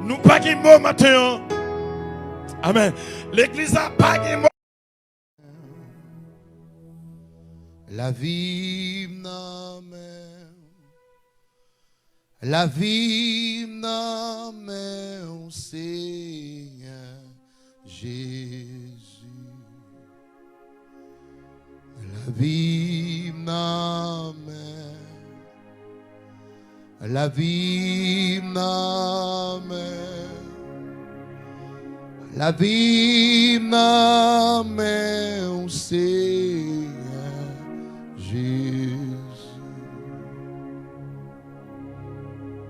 Nou pa gen mo maten an. Amèn. Legliz la pa gen mo. Lavi m nan men w. Lavi m nan men w, Senyè Jezi. Lavi m nan men w. Lavi m nan men w. Lavi m nan men w, Senyè Jezi.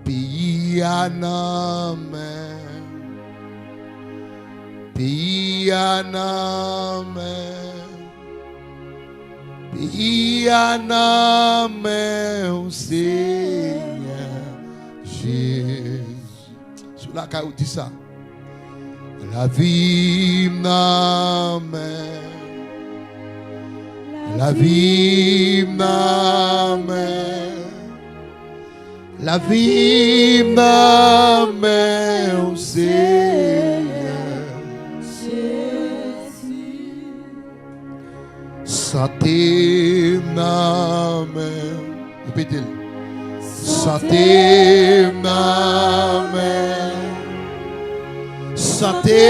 Peyi a nan men w. Peyi a nan men w. Peyi a nan men w, Senyè Jezi. Si w lakay ou, di sa. Lavi m nan men w. Lavi m nan men w. Lavi m nan men w, Senyè. Sante m nan Sante m nan men w. Sante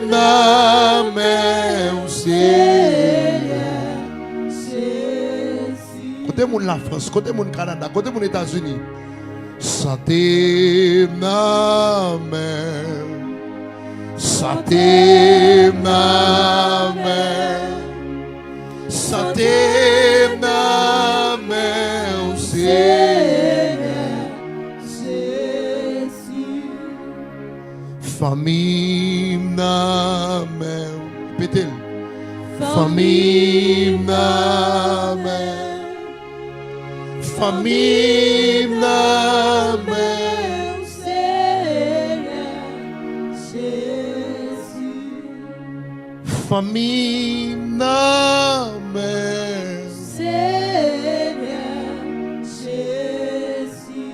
m nan men w, Senyè. Kote moun Lafrans? Kote moun Kanada? Kote moun Etazini? Sante m nan men w. Sante m nan men w. Sante m nan men w, Senyè. Fanmi m nan men w. Repete l. Fanmi m nan men w. Fanmi m nan men w, Senyè Jezi. Fanmi m nan men w, Senyè Jezi.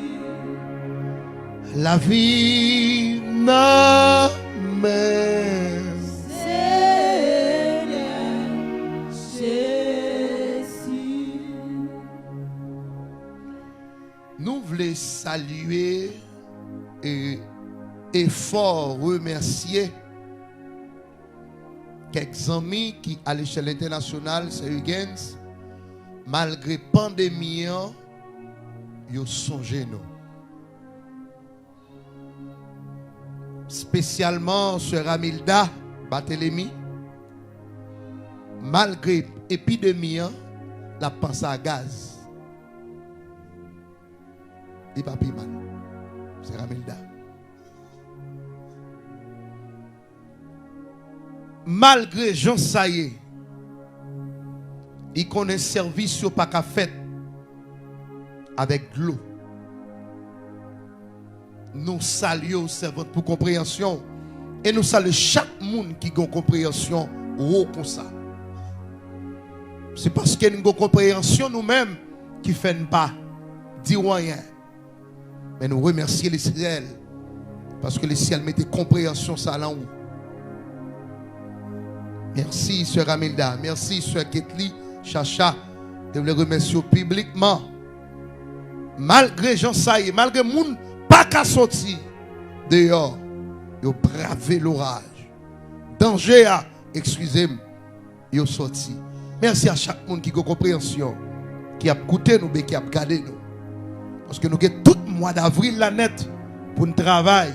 Lavi m nan men w, Senyè Jezi. Nou vle salye e, e fò remèsye kèk zanmi ki, a lechèl entènasyonal, Sè Huguens, malgre pandemi an, yo sonje nou. Espesyalman Sè Ramilda Barthélemy, malgre epidemi an, l ap panse a gaz. Li pa pi mal. Sè Ramilda. Malgre jan sa ye, li konnen sèvis yo pa ka fèt avèk dlo. Nou salye w, sèvant, pou konpreyansyon w. E nou salye chak moun ki gen yon konpreyansyon wo konsa. Se paske n gen yon konpreyansyon nou menm ki fè n pa di w anyen. Men nou remèsye Lesyèl, paske Lesyèl mete konpreyansyon sa nan ou. Mèsi, Sè Ramilda. Mèsi, Sè Ketly, Chacha. Te vle remèsye w piblikman. Malgre jan sa ye, malgre moun pa ka soti deyò, yo brave loraj, danje a, eskize m, yo soti. Mèsi a chak moun ki gen konpreyansyon, ki ap koute nou, ben ki ap gade nou. Paske nou gen tout mwa davril la nèt pou n travay.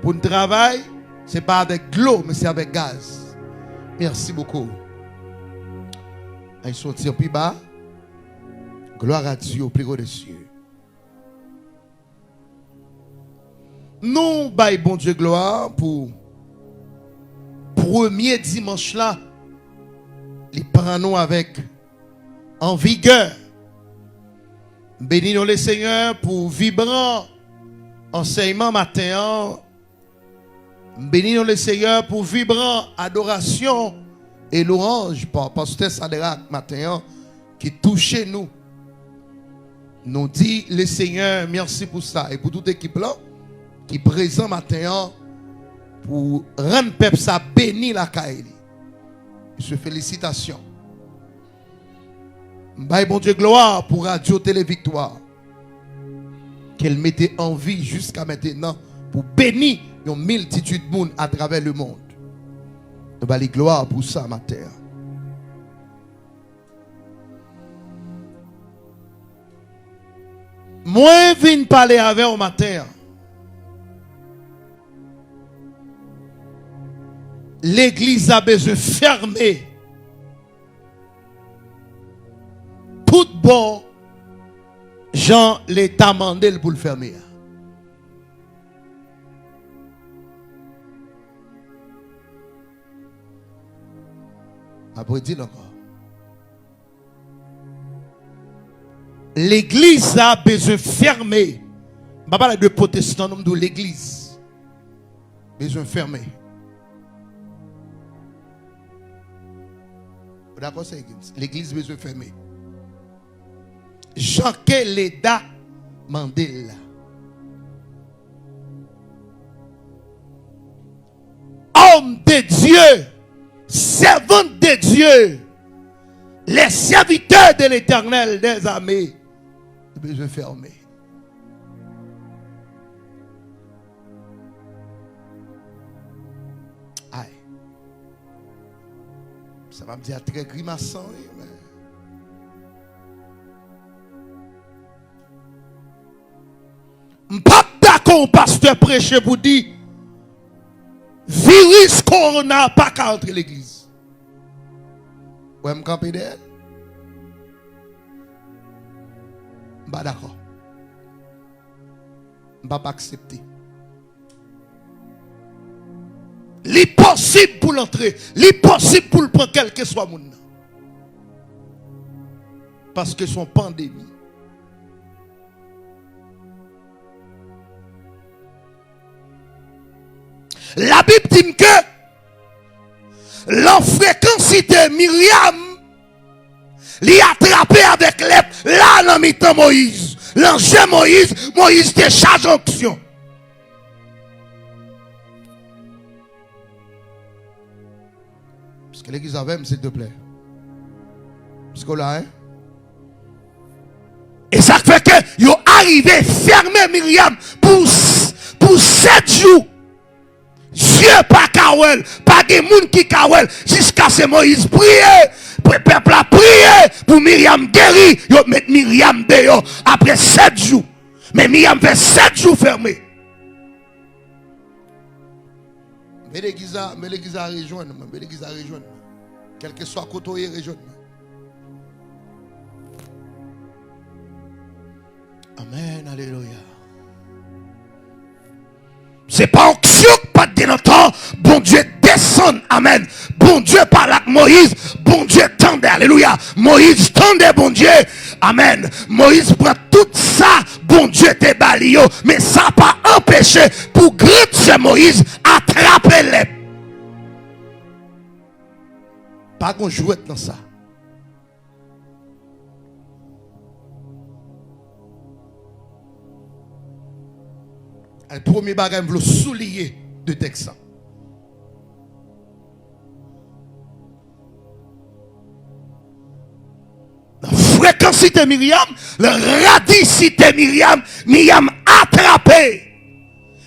Pou n travay, se pa avèk dlo, men se avèk gaz. Merci beaucoup. Ay soti an pi ba. Gloire à Dieu, au plus haut des cieux. Nou bay Bondye glwa pou premye dimanch la, li pran nou avèk an vigè. M beni nou, Lesenyè, pou vibran ansèyman maten an. M beni nou, Lesenyè, pou vibran adorasyon e lwanj pa pastè Sadrak maten an ki touche nou. Nou di Lesenyè mèsi pou sa e pou tout ekip lan ki prezan maten an pou rann pèp sa beni lakay li. Mesye, felisitasyon. M bay Bondye glwa pou Radyo Tele Viktwa, ke l mete an vi jiska mentenan pou beni yon miltitid moun atravè lemonn. Nou ba li glwa pou sa maten an. Mwen vin pale avè w maten an. Legliz la bezwen fèmen tout bon jan Leta mande l pou l fèmen an. M ap redi l ankò. Legliz la bezwen fèmen. M pa pale de pwotestan, non, m di w legliz bezwen fèmen. Ou dakò, Sè Higgins? Legliz bezwen fèmen. Jan ke Leta mande l la. Homme de Dieu, servante de Dieu, les serviteurs de l'Éternel des armées, yo bezwen fèmen. Sa m ap di a trè grimasan, wi, men. M p ap dakò yon pastè preche pou di viris kowona pa ka antre legliz. Wè m kanpe dèyè l. M pa dakò. M p ap aksepte. Li posib pou l antre. Li posib pou l pran kèlkeswa moun nan. Paske se yon pandemi. Labib di m ke lan frekansite Miryam, li atrape avèk lèp la nan mitan Moyiz. Lan je Moyiz, Moyiz te chaje onksyon. Èske legliz avè m, silteplè? Èske w la, en? E sa k fè ke yo arive fèmen Miryam pou, pou sèt jou. Dye pa ka wè l, pa gen moun ki ka wè l, jiskaske Moyiz priye, pèp la priye pou Miryam geri, yo met Miryam deyò apre sèt jou. Men Miryam fè sèt jou fèmen. Mwen legliz la, mwen legliz la rejwenn mwen, mwen legliz la rejwenn mwen. Kèlkeswa kote w ye, rejwenn mwen. Amèn, alelouya. Se pa onksyon k pa t gen nan tan, Bondye desann, amèn. Bondye pale ak Moyiz, Bondye tande, alelouya. Moyiz tande Bondye, amèn. Moyiz pran tout sa Bondye te ba li yo, men sa pa anpeche pou gran sè Moyiz atrape lèp. Pa gon jwèt nan sa. Al premye bagay m vle souliye de tèks la. Nan frekansite Miryam, nan radisite Miryam, Miryam atrape.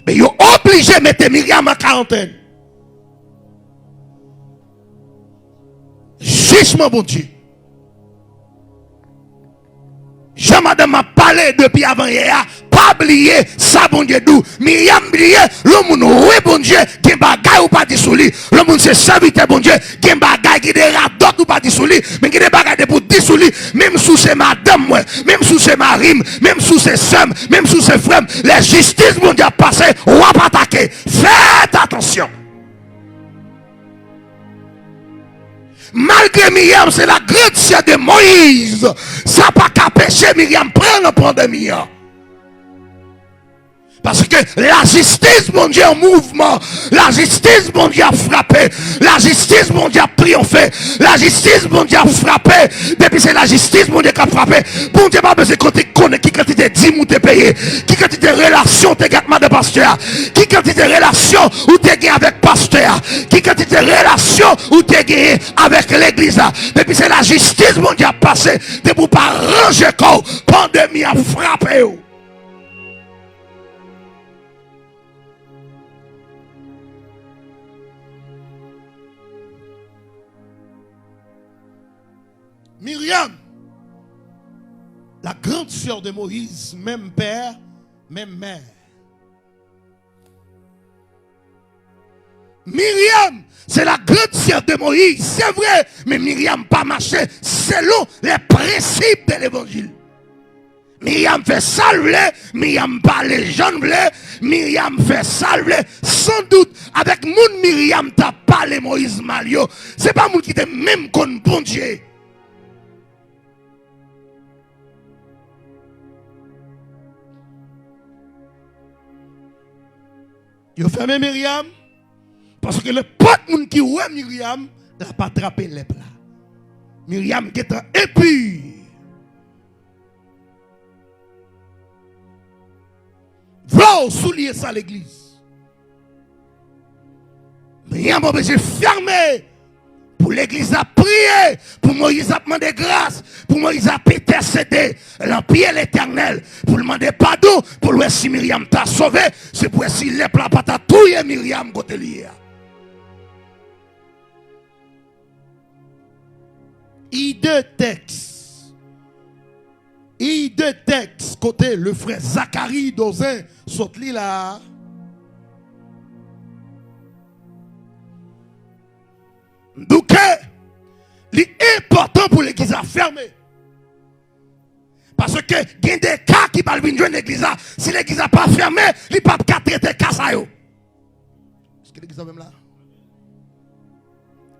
Men yo oblije mete Miryam an karantèn. Jijman Bondye. Jan madanm ap pale depi avanyè a, pa bliye sa Bondye di w. Miryam bliye, lè yon moun wè Bondye, gen bagay ou pa di sou li. Lè yon moun se sèvitè Bondye, gen bagay, gen de radòt ou pa di sou li. Men gen de bagay depi w di sou li, menm si w se madanm mwen, menm si w se mari m, menm si w se sè m, menm si w se frè m, lè jistis Bondye ap pase, w ap atake. Fèt atansyon. Malgre Miryam se la grande sœur de Moïse, sa pa ka peche Miryam pran nan pandemi an. Paske lajistis Bondye an mouvman, lajistis Bondye ap frape, lajistis Bondye ap triyonfe, lajistis Bondye ap frape. Depi se lajistis Bondye k ap frape, Bondye pa bezwen konte konnen ki kantite dim ou te peye, ki kantite relasyon ou te gen ak madan pastè a, ki kantite relasyon ou te gen avèk pastè a, ki kantite relasyon ou te genyen avèk legliz la. Depi se lajistis Bondye ap pase, depi w pa ranje kò w, pandemi ap frape w. Miryam, la grande sœur de Moïse, menm pè, menm mè. Miryam, se la grande sœur de Moïse, se vre, men Miryam pa mache selon les principes de l'évangile. Miryam fè sa l vle, Miryam pale jan l vle, Miryam fè sa l vle, san dout, avèk moun Miryam t ap pale Moyiz mal yo, se pa moun ki te menm konn Bondye. Yo fèmen Miryam, paske nenpòt moun ki wè Miryam, l ap atrape lèp la. Miryam gentan enpi. Vle w souliye sa legliz. Miryam oblije fèmen pou legliz ap priye, pou Moyiz ap mande gras, pou Moyiz ap entèsede lan pye Letènèl, pou l mande padon, pou l wè si Miryam ta sove, se pou wè si lèp la pa ta touye Miryam kote li ye a. Ide tèks. Ide tèks kote le frè Zacharie Dozen sot li la. Douke, li enpòtan pou legliz la fèmen. Paske gen de ka ki pral vin jwenn legliz la. Si legliz la pa fèmen, li p ap ka trete ka sa yo. Èske legliz la menm la?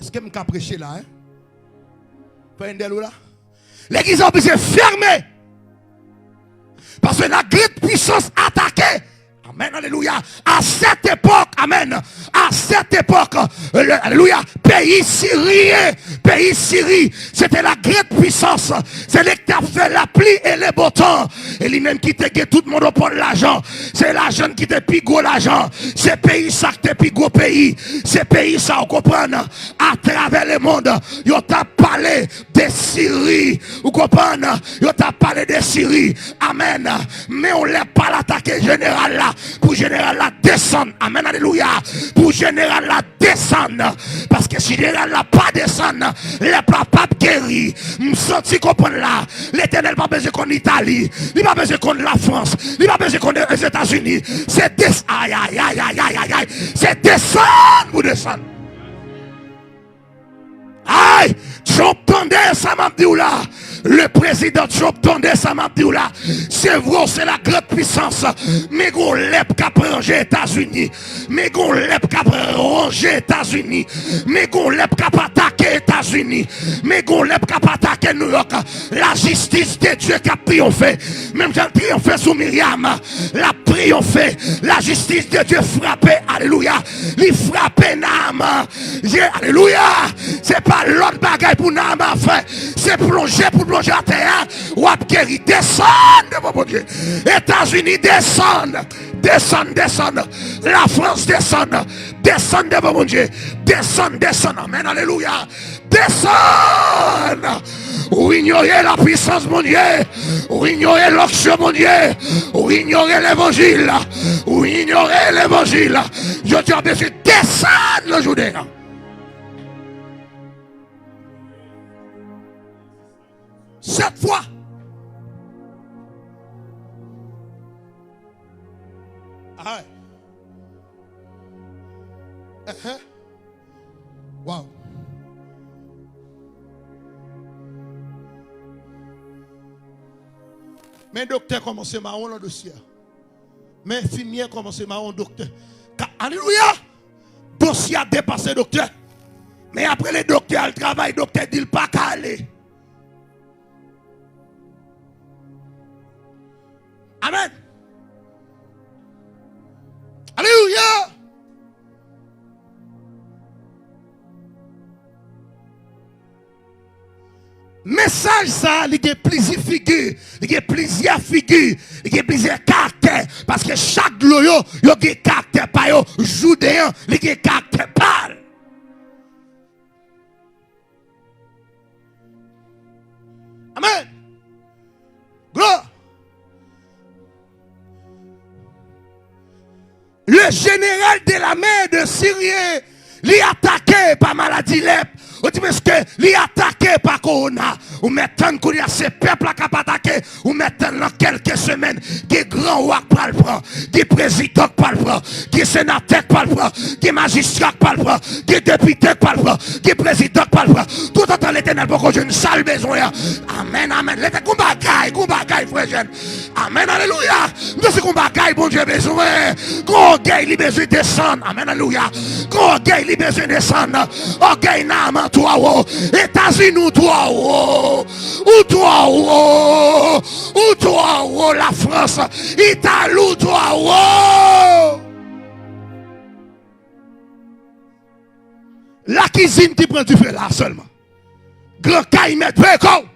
Èske m ka preche la, en? Frè Endèl ou la? Legliz la oblije fèmen. Paske la grande puissance atake. Amèn, alelouya. À cette époque, amèn. À cette époque, le, alelouya, peyi Siryen, peyi Siri, se te la grande puissance. Se li ki t ap fè lapli e le bon tan. E li menm ki te gen tout monopòl lajan. Se lajan ki te pi gwo lajan. Se peyi sa ki te pi gwo peyi. Se peyi sa, ou konprann, atravè le mond, yo t ap pale de Siri. Ou konprann? Yo t ap pale de Siri. Amèn. Men yon lèp pral atake jeneral la. Pou jeneral la desann. Amèn. Alelouya. Pou jeneral la desann. Paske si jeneral la pa desann, lèp la p ap geri. M santi konprann la. Letènèl pa bezwen konn Itali. Li pa bezwen konn Lafrans. Li pa bezwen konn Ozetazini. Se des-, ay, ay, ay. Se desann pou desann. Ay, Trump, tande sa m ap di w la. Le prezidan Trump, tande sa m ap di w la. Se vre w se la grande puissance, men gon lèp k ap ranje Etazini. Men gon lèp k ap ranje Etazini. Men gon lèp k ap atake Etazini. Men gon lèp k ap atake New York. La justice de Dieu k ap triyonfe. Menm jan l triyonfe sou Miryam, l ap triyonfe. La justice de Dieu frape. Alelouya. Li frape Naaman. Je, alelouya. Se pa lòt bagay pou Naaman fè. Se plonje pou plonje atè a. W ap geri. Desann devan Bondye. Etazini, desann. Desann, desann. Lafrans, desann. Desann devan Bondye. Desann, desann. Amèn. Alelouya. Desann. Ou inyore lapwisans Bondye. Ou inyore lonksyon Bondye. Ou inyore levanjil. Ou inyore levanjil. Jodi a, w bezwen desann nan jounen an. Sèt fwa. Ay. Enhen. Waw. Men doktè kòmanse mawon nan dosye a. Men enfimyè kòmanse mawon doktè. Ka-, alelouya! Dosye a depase doktè. Men apre le doktè al travay, doktè di l pa ka ale. Amèn. Alelouya! Mesaj sa a, li gen plizyè figi, li gen plizyè figi, li gen plizyè karaktè, paske chak dlo yo, yo gen karaktè pa yo, jounen an, li gen karaktè pa l. Amèn. Glwa. Le général de l'armée de Sirien, li atake pa maladi lèp. Ou di, men èske li atake pa kowona? Ou mèt tann kounye a, se pèp la k ap atake. Ou mèt tann nan kèlke semèn, gen gran wa k pral pran, gen prezidan k pral pran, gen senatè k pral pran, gen majistra k pral pran, gen depite k pral pran, gen prezidan k pral pran. Toutotan Letènèl poko jwenn sa l bezwen an. Amèn, amèn. Letè-, gon bagay, gon bagay, frè jèn. Amèn, alelouya. M di se gon bagay Bondye bezwen. Gon ògèy li bezwen desann. Amèn, alelouya. Gon ògèy li bezwen desann. Ògèy Naaman twò wo. Etazini ou twò wo. Ou twò wo. Ou twò wo. Lafrans, Itali ou twò wo. Lakizin ki pran dife la sèlman. Gran kay mèt veye kò w.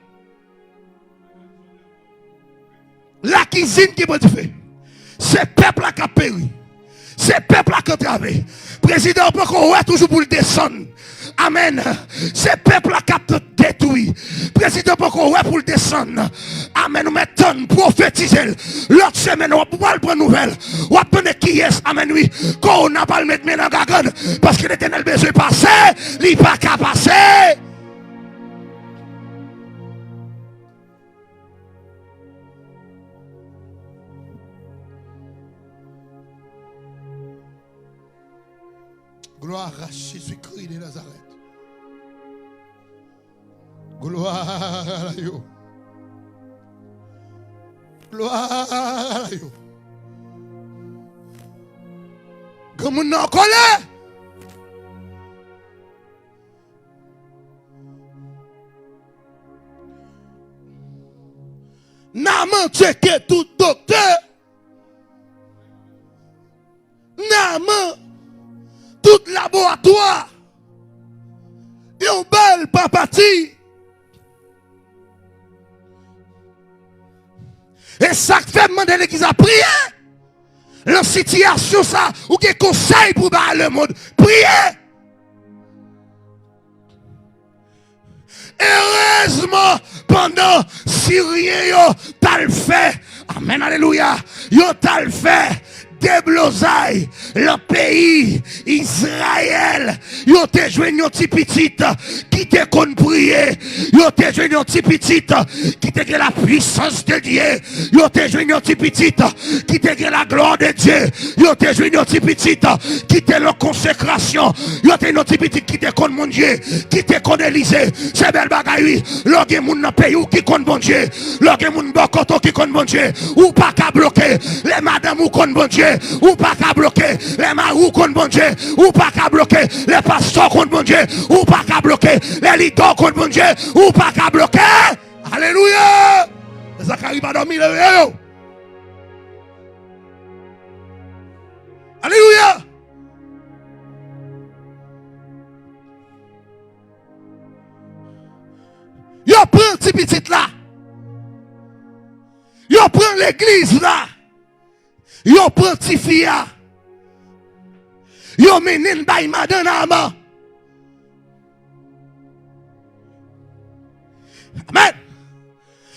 Lakizin ki pran dife. Se pèp la k ap peri. Se pèp la k antrave. Prezidan an poko wè toujou pou l desann. Amèn. Se pèp la k ap detwi. Prezidan poko wè pou l desann. Amèn. Ou mèt tann, pwofetize l. Lòt semèn, w ap pral pran nouvèl. W ap tande kiyès, amèn, wi. Kowona pral met men nan gagann. Paske Letènèl bezwen pase. Li pa ka pase. Gloire à Jésus-Christ de Nazareth. Gloire à Dieu. Gloire à Dieu. Granmoun nan an kòlè. Naaman tcheke tout doktè. Naaman, tout laboratwa, yon bal pa pati. E sa k fè m mande legliz la priye. Nan sitiyasyon sa, ou gen konsèy pou bay lemonn. Priye. Erezman, pandan Siryen yo t al fè, amèn, alelouya, yo t al fè deblozay nan peyi Izrayèl, yo te jwenn yon ti pitit ki te konn priye. Yo te jwenn yon ti pitit ki te gen la puissance de Dieu. Yo te jwenn yon ti pitit ki te gen la gloire de Dieu. Yo te jwenn yon ti pitit ki te nan konsekrasyon. Yo te jwenn yon ti pitit ki te konn Bondye, ki te konn Elize. Se bèl bagay, wi. Lè w gen moun nan peyi w ki konn Bondye, lè w gen moun bò kote w ki konn Bondye, ou pa ka bloke. Lè madanm ou konn Bondye, ou pa ka bloke. Lè mari w konn Bondye, ou pa ka bloke. Lè pastè w konn Bondye, ou pa ka bloke. Lè lidè w konn Bondye, ou pa ka bloke. Alelouya! Zakari pa dòmi, leve yo. Alelouya! Yo pran ti pitit la. Yo pran legliz la. Yo pran tifi a. Yo mennen l bay madan Naaman. Amèn.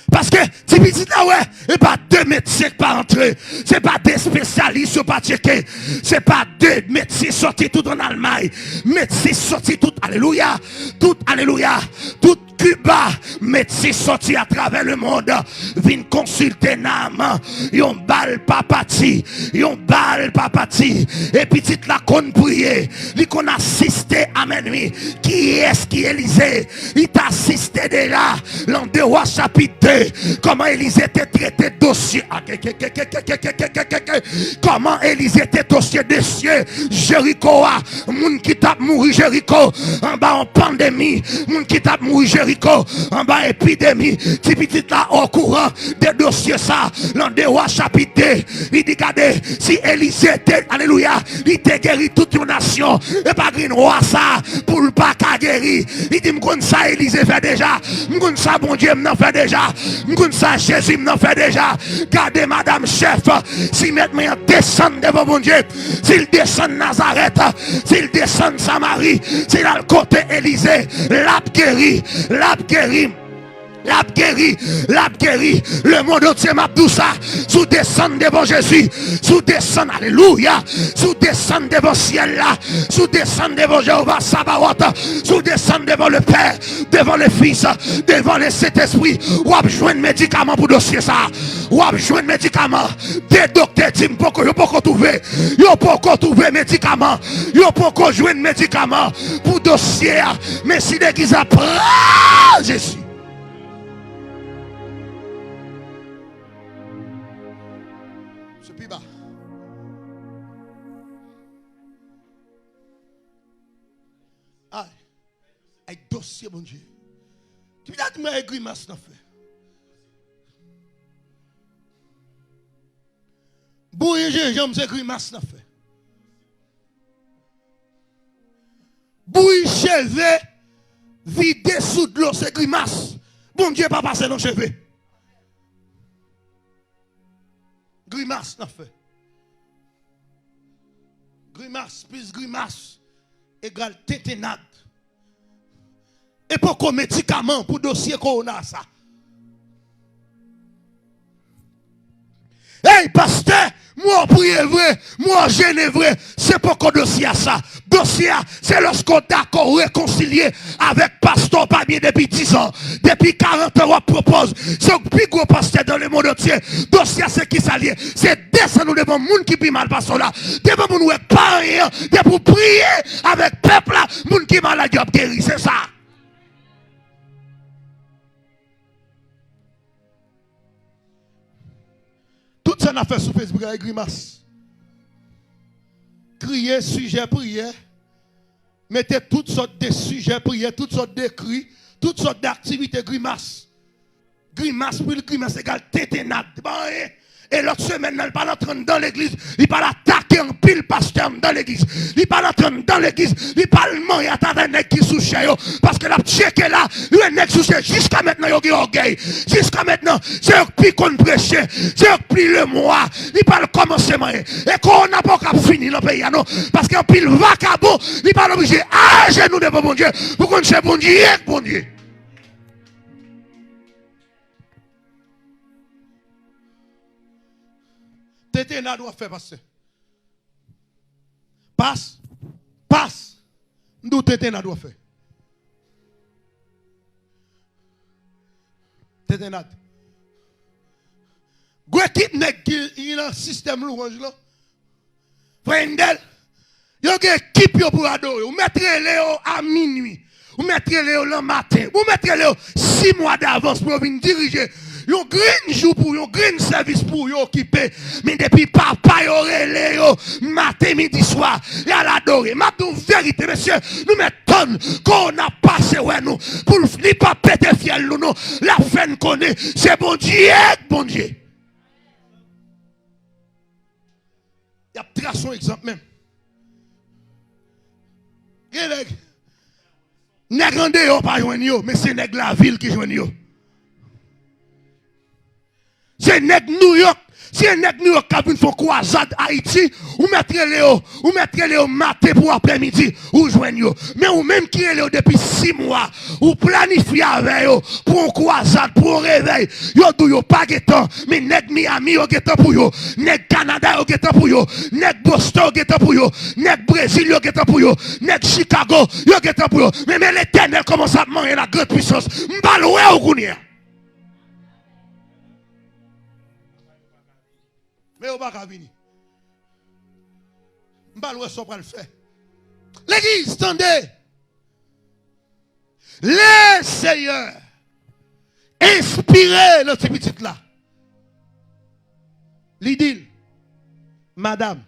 Paske ti pitit la wè, e pa de medsen k pa antre, se pa de espesyalis yo pa tcheke, se pa de medsen soti tout ann Almay, medsen soti tout, alelouya, tout, alelouya, tout Kiba, medsen soti atravè lemonn vin konsilte Naaman. Yon bal pa pati, yon bal pa pati. E pitit la konn priye, li konn asiste, amèn, wi. Kiyès ki Elize? Li t asiste deja nan de Wa chapit de. Kòman Elize te trete dosye? Kòman Elize te dosye dosye Jeriko a? Moun ki t ap mouri Jeriko anba yon pandemi, moun ki t ap mouri Jeriko anba epidemi. Ti pitit la okouran de dosye sa. Nan de Wa chapit de, li di, gade, si Elize te, alelouya, li te geri tout yon nasyon, e pa grenn wa sa pou l pa ka geri. Li di, m konn sa Elize fè deja, m konn sa Bondye m nan fè deja, m konn sa Jezi m nan fè deja. Gade madanm chèf, si mèt mwen an desann devan Bondye, si l desann Nazarèt, si l desann Samari, si l al kote Elize, l ap geri, l ap geri. L ap geri, l ap geri. Lemonn antye, m ap di w sa. Si w desann devan Jezi, si w desann, alelouya, si w desann devan syèl la, si w desann devan Jewova Sabawòt, si w desann devan Lepè, devan Lefis, devan Lesentespri, w ap jwenn medikaman pou dosye sa. W ap jwenn medikaman. De doktè di m poko, yo poko twouve. Yo poko twouve medikaman. Yo poko jwenn medikaman pou dosye a. Men si legliz la pran Jezi. Se pi ba. Ay. Ay, dosye Bondye. Ki pita di mwen e grimas n ap fè. Bouyi jenjanm se grimas n ap fè. Bouyi cheve, vide sou dlo se grimas. Bondye pa pase nan cheve. Grimas n ap fè. Grimas plis grimas egal tentennad. E poko medikaman pou dosye kowona sa. Ey, pastè, mwen w priye vre, mwen w jene vre, se poko dosye a sa. Dosye a, se lòske w dakò w rekonsilye avèk pastè w pa byen depi diz an, depi karant an w ap pwopoze. Se w k pi gwo pastè dans le monde entier. Dosye a, se kisa l ye? Se desann ou devan moun ki pi mal pase w la, devan moun ou wè k pa anyen an, depi w priye avèk pèp la, moun ki malad yo ap geri. Se sa. Tout sa n ap fè sou Facebook la, e grimas. Kriye, sijè priyè. Mete tout sòt de sijè priyè, tout sòt de kri, tout sòt de aktivite grimas. Grimas, pil grimas egal tentennad. Li pa anyen. E lòt semèn nan, li pa al antre anndan legliz, li pa al atake anpil pastè anndan legliz. Li pa al antre anndan legliz, li pa al manyen atake nèg ki sou chè yo. Paske l ap tcheke la, li wè nèg sou chè. Jiska mentnan, yo gen ògèy. Jiska mentnan, se yo k pi konn preche. Se yo k pi lemwa. Li pa al kòmanse manyen. E kowona poko ap fini nan peyi a, non. Paske anpil vakabon, li pa al oblije ajenou devan Bondye pou konn se Bondye k Bondye. Tentennad w ap fè, pastè. Pas, pas. M di w tentennad w ap fè. Tentennad. Gwo ekip nèg ki, ki nan sistèm louwanj lan. Frè Endèl, yo gen ekip yo pou yo adore. Ou mèt rele yo a minui. Ou mèt rele yo lanmaten. Ou mèt rele yo sis mwa davans pou yo vin dirije yon grenn jou pou yon grenn sèvis pou yo okipe. Men depi papa yo rele yo maten, midi, swa, y al adore. M ap di w verite, mesye, nou mèt tann kowona pase wè nou. Pou l, li pa pete fyèl nou, non. L ap fè n konnen se Bondye k Bondye. Y ap trase yon egzanp menm. Gen nèg, nèg andeyò pa jwenn yo, men se nèg lavil ki jwenn yo. Se nèg Nouyòk, se nèg Nouyòk k ap vin fè yon kwazad Ayiti, ou mèt rele yo, ou mèt rele yo maten pou aprèmidi, ou jwenn yo. Men ou menm ki rele yo depi sis mwa, ou planifye avè yo pou yon kwazad, pou yon revèy. Yo di w yo pa gen tan, men nèg Miami yo gen tan pou yo, nèg Kanada yo gen tan pou yo, nèg Boston yo gen tan pou yo, nèg Brezil yo gen tan pou yo, nèg Chicago yo gen tan pou yo. Men, men Letènèl kòmanse ap manyen la grande puissance. M pral wè w kounye a. Men yo pa ka vini. M pral wè sa w pral fè. Legliz, tande! Le Seyè enspire nan ti pitit la. Li di l, madanm,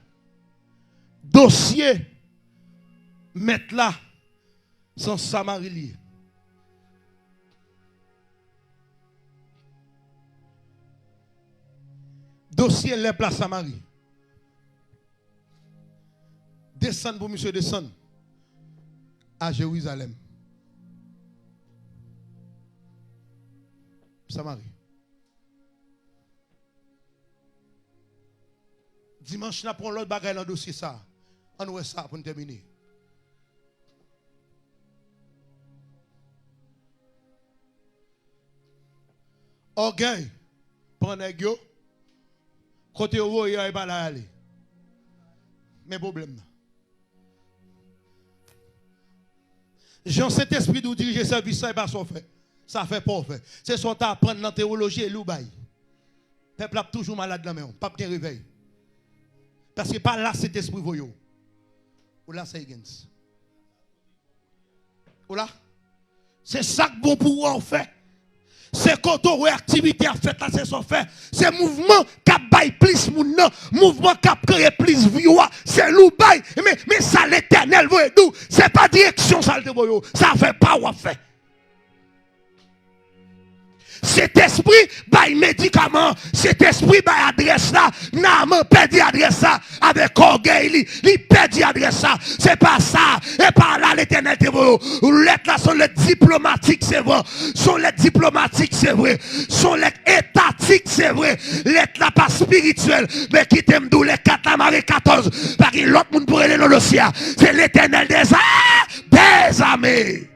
dosye mèt la, se yon Samari li ye. Dosye lèp la Samari. Desann pou misye desann a Jerizalèm. Samari. Dimanch, n ap pran lòt bagay nan dosye sa a. Ann wè sa pou n tèmine. Ògèy pran nèg yo. Kote yo voye yo, e pa la y ale. Men pwoblèm nan. Jan Sentespri di w dirije sèvis la, e pa sa w fè. Sa fè pa w fè. Se sa w ta aprann nan tewoloji e li w bay. Pèp la ap toujou malad nan men w. P ap gen revèy. Paske pa la Sentespri voye w. Ou la, Seygens. Ou la? Se sa k bon pou ou an w fè. Se kote w wè aktivite ap fèt la, se sa w fè. Se mouvman k ap bay plis moun nan, mouvman k ap kreye plis vi w a, se li w bay. Men, men sa Letènèl voye di w, se pa direksyon sa l te voye w. Sa fè pa w ap fè. Sentespri bay medikaman, Sentespri bay adrès la, Naaman pèdi adrès la avèk ògèy li, li pèdi adrès la. Se pa sa, e pa la Letènèl te voye w. Lèt la se yon lèt diplomatik, se vre. Se yon lèt diplomatik, se vre. Se yon lèt etatik, se vre. Lèt la pa espirityèl, men kite m di w, lè kat la mare katòz, pa gen lòt moun pou rele nan dosye a. Se Letènèl dèza-, dèzame.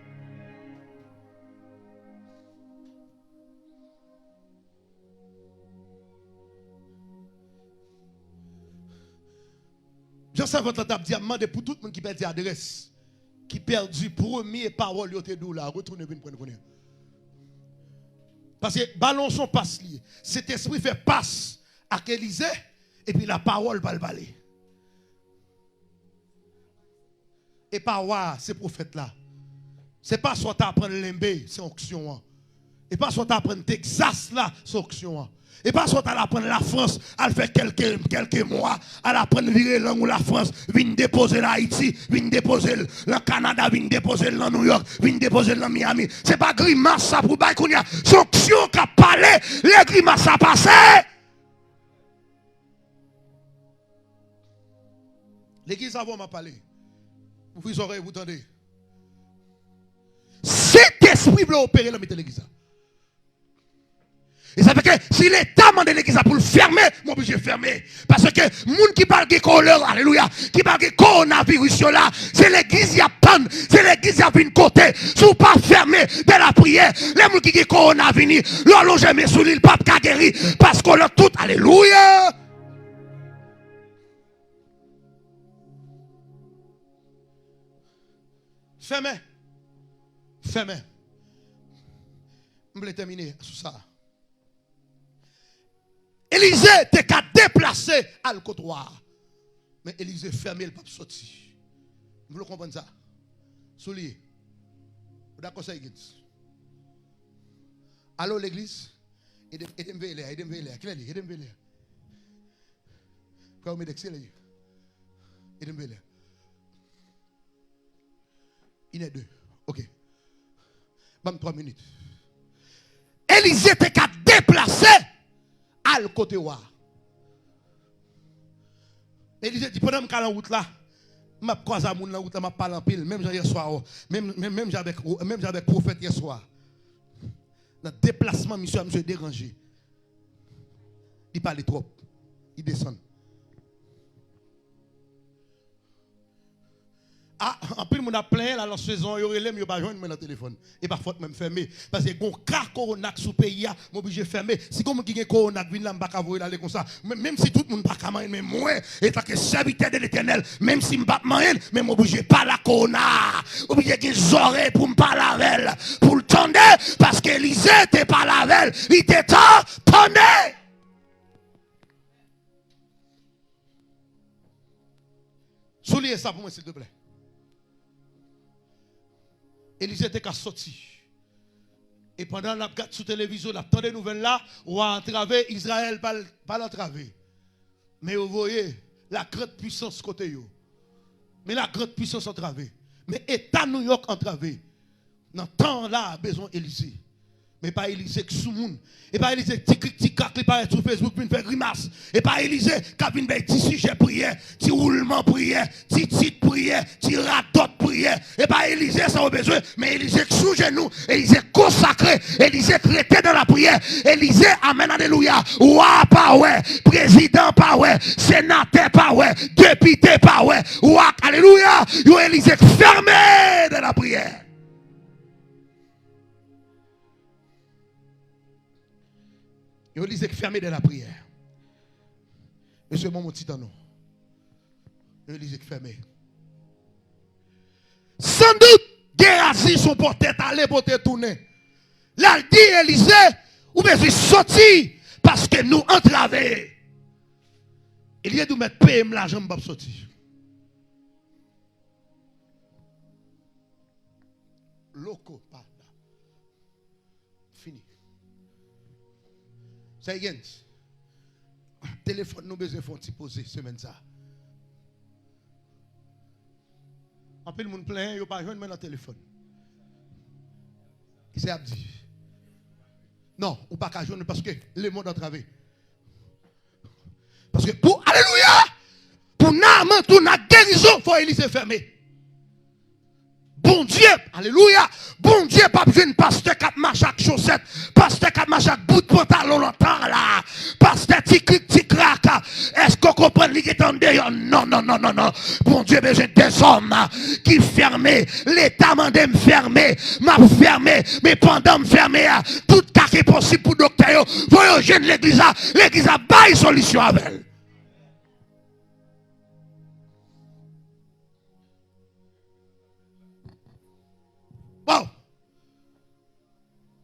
Jan sèvant lan t ap di a, m mande pou tout moun ki pèdi adrès, ki pèdi premye pawòl yo te di w la, retounen vin pran l kounye a. Paske balon se yon pas li ye. Sentespri fè pas ak Elize, epi lapawòl pral pale. E pa wa a, se pwofèt la. Se pa sa w ta aprann Lenbe, se onksyon an. E pa sa w ta aprann Texas la, se onksyon an. E pa sa w ta al aprann Lafrans, al fè kèlke, kèlke mwa, al aprann vire lang ou Lafrans, vin depoze l Ayiti, vin depoze l nan Kanada, vin depoze l nan Nouyòk, vin depoze l nan Miami. Se pa grimas sa pou bay kounye a. Se onksyon k ap pale lè grimas sa pase. Legliz, avan m ap pale, ouvri zòrèy pou tande. Sentespri vle opere nan mitan legliz la. E sa fè ke si Leta mande legliz la pou l fèmen, m oblije fèmen. Paske moun ki pral gen kolera, alelouya, ki pral gen kowonaviris yo la, se legliz y ap tann, se legliz y ap vin kote. Si w pa fèmen de lapriyè, lè moun ki gen kowona vini, lè w lonje men sou li, l p ap ka geri, paske w lan tout, alelouya. Fèmen. Fèmen. M vle tèmine sou sa. Elize te ka deplase al kot wa a. Men Elize fèmen, l p ap soti. M vle w konprann sa. Sou li ye. Ou dakò sa, Higgins? Alo, legliz? Ede, ede m veye lè a, ede m veye lè a. Kilè li ye? Ede m veye lè a. Frè Omedèk, se lè ye. Ede m veye lè a. Inè de. Ok. Ban m twa minit. Elize te ka deplase al kote wa a. Elize di, pandan m ka nan wout la, m ap kwaze a moun nan wout la, m ap pale anpil, menm jan yèswa, menm, menm, menm jan avèk, menm jan avèk pwofèt yèswa. Nan deplasman misye a, misye deranje. Li pale twòp. Li desann. Ah, anpil moun ap plenyen la nan sezon an, yo rele m, yo pa jwenn mwen nan telefòn. E pa fòt mwen, m fèmen. Paske gon ka kowona k sou peyi a, m oblije fèmen. Si gon moun ki gen kowona k vin la, m pa ka voye l ale konsa. Men, menm si tout moun pa ka manyen, men mwen, etanke sèvitè de Letènèl, menm si m p ap manyen l, men m oblije pale ak kowona a. Oblije gen zòrèy pou m pale avè l, pou l tande, paske Elize te pale avè l, li te ta-, tande. Souliye sa pou mwen, silteplè. Elize te ka soti. E pandan l ap gad sou televizyon, l ap tande nouvèl la, wa antrave, Izrayèl pa l, pa l antrave. Men yo voye la grande puissance kote yo. Men la grande puissance antrave. Men eta Nouyòk antrave. Nan tan la, bezwen Elize. Men e pa Elize k sou moun. E pa Elize k ti krik ti krak li parèt sou Facebook vin fè grimas. E pa Elize k ap vin bay ti sijè priyè, ti woulman priyè, ti tit priyè, ti radòt priyè. E pa Elize sa yo bezwen, men Elize k sou jenou, Elize k konsakre, Elize k rete nan lapriyè. Elize, amèn, alelouya. Wa pa wè, prezidan pa wè, senatè pa wè, depite pa wè. Wa, alelouya. Yon Elize k fèmen nan lapriyè. Yon Elize k fèmen nan lapriyè. Mesye, ban m yon ti tan non. Yon Elize k fèmen. Sandout, Gerazi se yon pote t ale, pote tounen. L al di Elize, ou bezwen soti, paske nou antrave. Elize di, ou mèt peye m lajan, m p ap soti. Loko, pa la. Fini. Sa Higgins. Telefòn nou bezwen fè yon ti poze semèn sa. Anpil moun plenyen, yo pa jwenn mwen nan telefòn. Kisa y ap di? Non, ou pa ka jwenn paske lemonn antrave. Paske pou, alelouya, pou Naaman tounen ak gerizon, fò Elize fèmen. Bondye, alelouya, Bondye p ap jwenn pastè k ap mache ak chosèt, pastè k ap mache ak bout pantalon nan tan la, pastè ti krik ti krak. Èske w konprann li gentan deyò? Non, non, non, non, non. Bondye bezwen dèzòm ki fèmen. Leta mande m fèmen, m ap fèmen. Men pandan m fèmen a, tout ka ki posib pou doktè yo voye yo jwenn legliz la, legliz la bay solisyon avè l.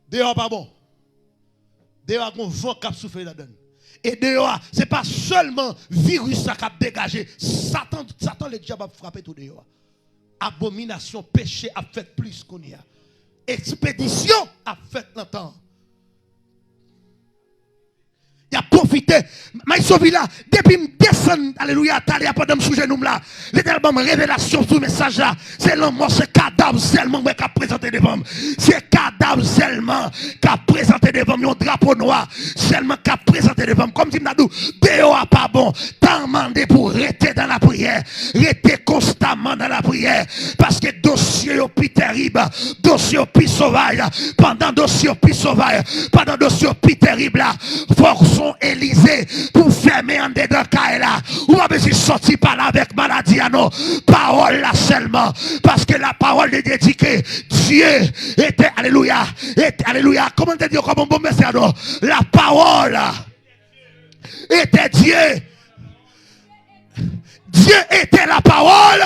Deyò a pa bon. Deyò a gon van k ap soufle ladan l. E deyò a, se pa sèlman viris la k ap degaje. Satan, Satan ledyab ap frape tou deyò a. Abominasyon, peche ap fèt plis kounye a. Ekspedisyon ap fèt nan tan an. Y ap pwofite. Maestro Vila, depi m desann, alelouya, talè a pandan m sou jenou m la, Letènèl ban m revelasyon sou mesaj la. Se lanmò, se kadav sèlman m wè k ap prezante devan m. Se kadav sèlman k ap prezante devan m. Yon drapo nwa sèlman k ap prezante devan m. Kòmsi m ta di w, deyò a pa bon. Tan an mande pou w rete nan lapriyè. Rete konstaman nan lapriyè. Paske dosye yo pi terib. Dosye yo pi sovaj. Pandan dosye yo pi sovaj, pandan dosye yo pi terib la, fòk se yon Elize pou fèmen anndedan kay la. Ou pa bezwen sòti pale avèk maladi a non. Pawòl la sèlman. Paske la parole de Dieu dit que Dieu était, alelouya, était, alelouya. Kòman te di yo kòman bon mesye a non? La parole était Dieu. Dieu était la parole.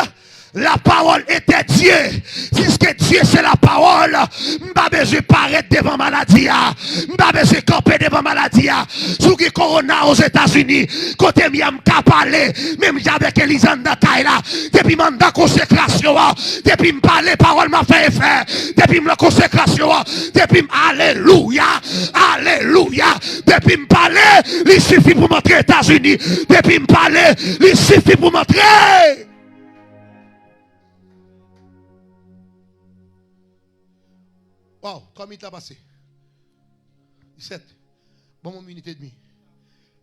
La parole était Dieu. Puisque Dieu c'est la parole, m pa bezwen parèt devan maladi a. M pa bezwen kanpe devan maladi a. Si w gen kowona Ozetazini, kote m ye a, m ka pale. Menm jan avèk Elize anndan kay la. Depi m anndan konsekrasyon an, depi m pale, pawòl m ap fè efè. Depi m nan konsekrasyon an, depi m, alelouya, alelouya. Depi m pale, li sifi pou m antre Etazini. Depi m pale, li sifi pou m antre. Waw, twa minit la pase. Disèt. Ban mwen minit edmi.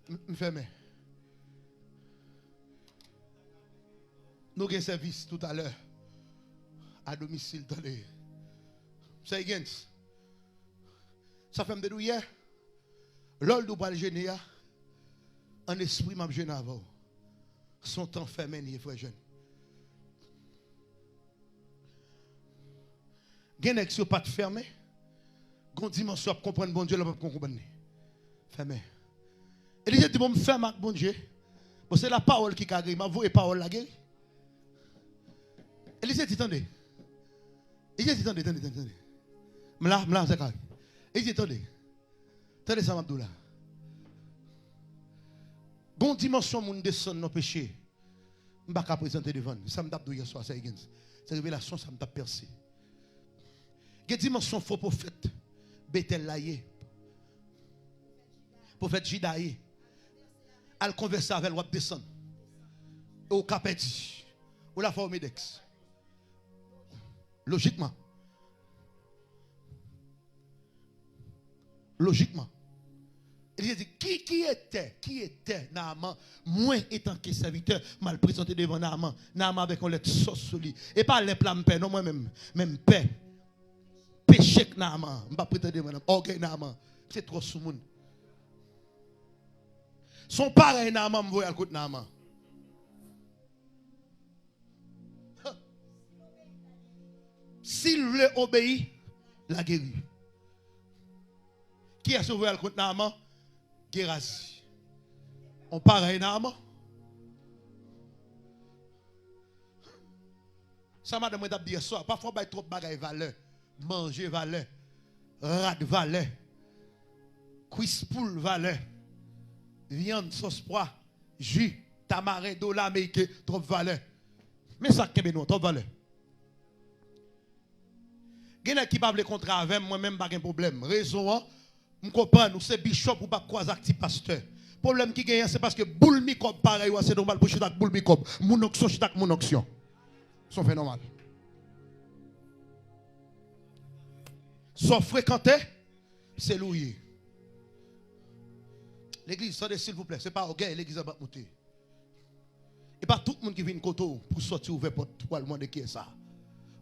M, m fèmen. Nou gen sèvis toutalè. A domisil, tande. Sè Higgins. Sa fè m te di w yè. Lè w di w pral jene a, an espri m ap jene avè w. Se yon tan fèmen li ye, frè Jèn. Gen nèg si yo pa t fèmen, gon dimansyon w ap konprann Bondye, lòt w p ap konprann li. Fèmen. Elize di, bon, m fèmen ak Bondye. Bon, se la pawòl ki ka geri. M ap voye pawòl la geri. Elize di, tande. Elize di, tande, tande, tande, tande. M la, m la, Zakari. Elize di, tande. Tande sa m ap di w la. Gon dimansyon moun desann nan peche. M pa ka prezante devan l. Sa m t ap di w yè swa, Sè Higgins. Se revelasyon sa m t ap pèse. Gen dimansyon fo pwofèt Betèl la ye. Pwofèt Jida ye. Al konvèse avè l, w ap desann. E w ka pèdi. Ou la fè w medèks. Lojikman. Lojikman. Elize di, qui, qui était, qui était Naaman? Mwen, etanke sèvitè, m al prezante devan Naaman. Naaman avèk yon lèt sòs sou li. E pa lèp la m pè, non, mwen menm. Men m pè. Peche k Naaman. M pa prezante devan Naaman. Ògèy Naaman. Se twò soumoun. Se yon parèy Naaman, m voye al kot Naaman. Si l vle obeyi, l a geri. Kiyès yo voye al kot Naaman? Gerazi. On parèy Naaman. Sa madanm mwen t ap di yè swa, pafwa w bay twòp bagay valè. Manje valè. Rad valè. Kwis poul valè. Vyann, sòs pwa. Ji, tamaren, dola ameriken, twòp valè. Men sa k kenbe nou an, twòp valè. Gen nèg ki pa vle kontre avè m, mwen menm m pa gen pwoblèm. Rezon an, m konprann, ou se bichòp, ou p ap kwaze ak ti pastè. Pwoblèm ki genyen an, se paske boul mikòb parèy ou a, se nòmal pou chita ak boul mikòb. Moun onksyon chita ak moun onksyon. Se yon fè nòmal. Sa w frekante, se li w ye. Legliz, tande silvouplè, se pa ògèy legliz an p ap moute. E pa tout moun ki vin kote w pou sòti ouvè pòt pou al mande kiyès sa.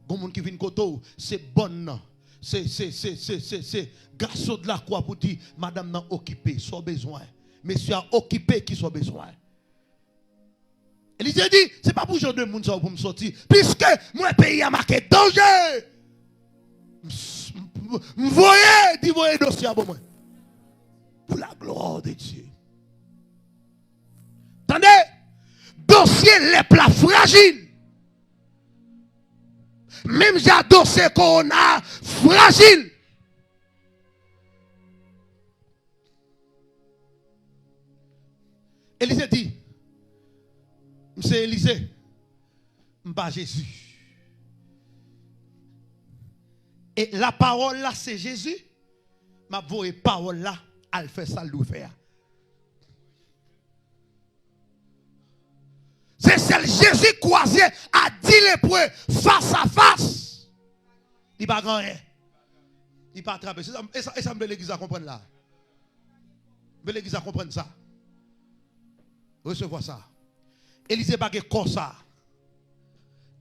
Gon moun ki vin kote w, se bòn nan. Se, se, se, se, se, se gason de la kwa pou di, madanm nan okipe, sa w bezwen. Mesye a okipe, kisa w bezwen. Elize di, se pa pou jan de moun sa yo pou m sòti, piske m wè peyi a make danje. M, m, m voye, di voye dosye a ban mwen. Pour la gloire de Dieu. Tande, dosye lèp la frajil. Menm jan dosye kowona frajil. M se Elize. M pa Jezi. E lapawòl la se Jezi. M ap voye pawòl la al fè sa l dwe fè a. Se sèl Jezi kwaze a di lepre fas a fas. Li pa gen anyen. Li pa trape. Se sa, e sa, e sa m vle legliz la konprann la. M vle legliz la konprann sa. Resevwa sa. Elize pa gen kò sa.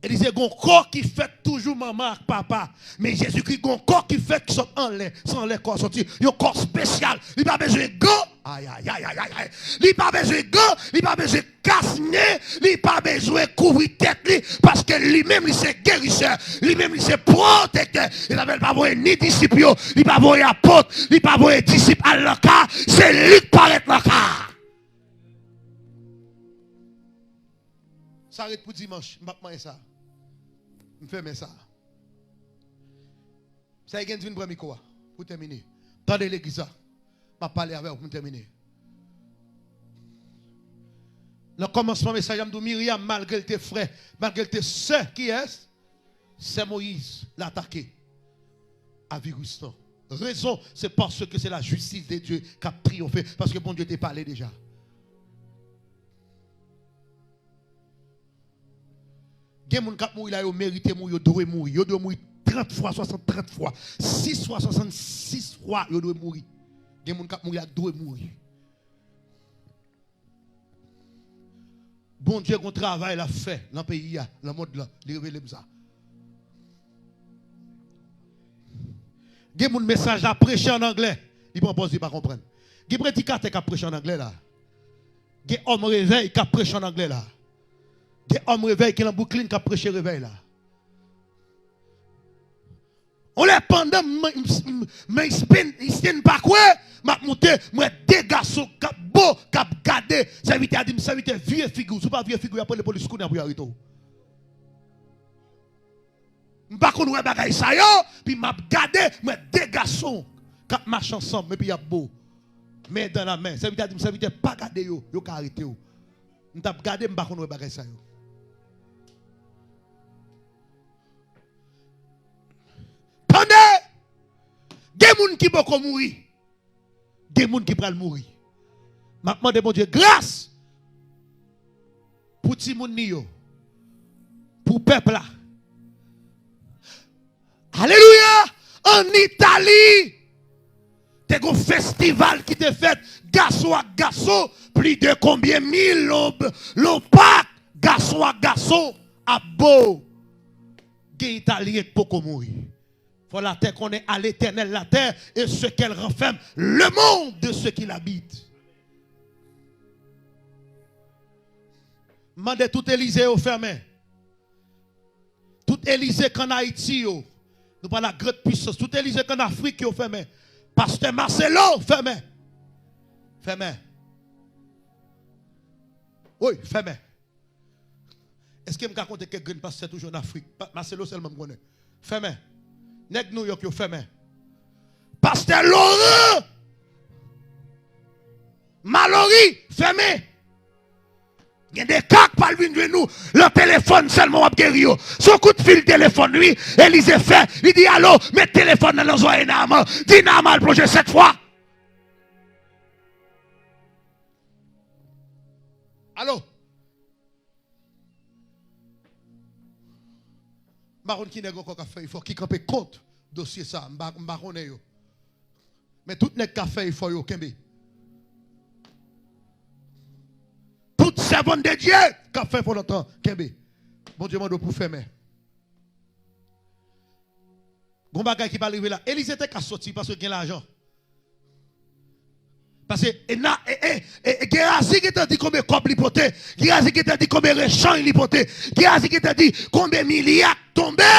Elize gon kò ki fèt toujou manman ak papa. Men Jezikri gon kò ki fèt ki sot anlè. Se anlè kò a soti. Yon kò espesyal. Li pa bezwen gan. Ay, ay, ay, ay, ay, ay. Li pa bezwen gan. Li pa bezwen kas nen. Li pa bezwen kouvri tèt li. Paske li menm li se gerisè. Li menm li se pwotektè. Li pa, li pa voye ni disip yo. Li pa voye apot. Li pa voye disip al nan ka. Se li k parèt nan ka. Sa ret pou dimanch. M p ap manyen sa. M fèmen sa. Sa e gen di vin pran mikwo a pou tèmine. Tande legliz la. M ap pale avè w pou m tèmine. Nan kòmansman mesaj la, m di w Miryam, malgre l te frè, malgre l te sè, kiyès? Sè Moyiz, l atake a viris lan. Rezon, se paske se la jistis de Dye k ap triyonfe, paske Bondye te pale deja. Gen moun k ap mouri la, yo merite mouri, yo dwe mouri. Yo dwe mouri trant fwa, swasant trant fwa, sis fwa, swasannsis fwa, yo dwe mouri. Gen moun k ap mouri la, dwe mouri. Bondye gon travay l ap fè nan peyi a, nan mond lan. Li revele m sa. Gen moun mesaj la preche an anglè, li pran pòz li pa konprann. Gen predikatè k ap preche an anglè la. Gen òm revèy k ap preche an anglè la. Gen òm revèy ki nan Brooklyn k ap preche revèy la. On lè pandan m, m, m, m, Einstein, Einstein pa kwè, m ap moute, m wè de gason k ap bo, k ap gade. Sèvitè a di m, sèvitè, vire figi w. Si w pa vire figi w, y ap rele polis kounye a pou y arete w. M pa konn wè bagay sa yo, pi m ap gade, m wè de gason k ap mache ansanm, epi y ap bo. Men dan la men. Sèvitè a di m, sèvitè, pa gade yo, yo ka arete w. M t ap gade, m pa konn wè bagay sa yo. Tande! Gen moun ki poko mouri. Gen moun ki pral mouri. M ap mande Bondye gras pou timoun li yo, pou pèp la. Alelouya! Ann Itali, te gon festival ki te fèt, gason ak gason, plis de konbyen mil, lon, lon pak, gason ak gason ap bo. Gen Italyen k poko mouri. Fò latè konnen à l'Éternel la terre et ce qu'elle renferme, le monde de ce qu'il habite. Mande tout Elize yo fèmen. Tout Elize k ann Ayiti yo. Nou pale ak grande puissance. Tout Elize k ann Afrik yo fèmen. Pastè Marcelo fèmen. Fèmen. Wi, fèmen. Èske m ka konte kèk grenn pastè toujou ann Afrik? Pa, Marcelo sèlman m konnen. Fèmen. Nèg New York yo fèmen. Pastè Laurent Malory fèmen. Gen de ka k pral vin jwenn nou. Nan telefòn sèlman w ap geri yo. Se yon kout fil telefòn wi. Elize fè. Li di alo, met telefòn nan nan zòrèy Naaman. Di Naaman al plonje sèt fwa. Alo. M pa konn ki nèg ankò k ap fè efò, ki kanpe kont dosye sa a. M pa, m pa konnen yo. Men tout nèg k ap fè efò yo, kenbe. Tout sèvant de Dieu k ap fè efò lontan, kenbe. Bondye mande w pou fèmen. Gon bagay ki pral rive la. Elize te ka soti paske gen lajan. Paske e na, e, e, e, e Gehazi gentan di konbyen kòb li pote. Gehazi gentan di konbyen rechanj li pote. Gehazi gentan di konbyen milya k tonbe.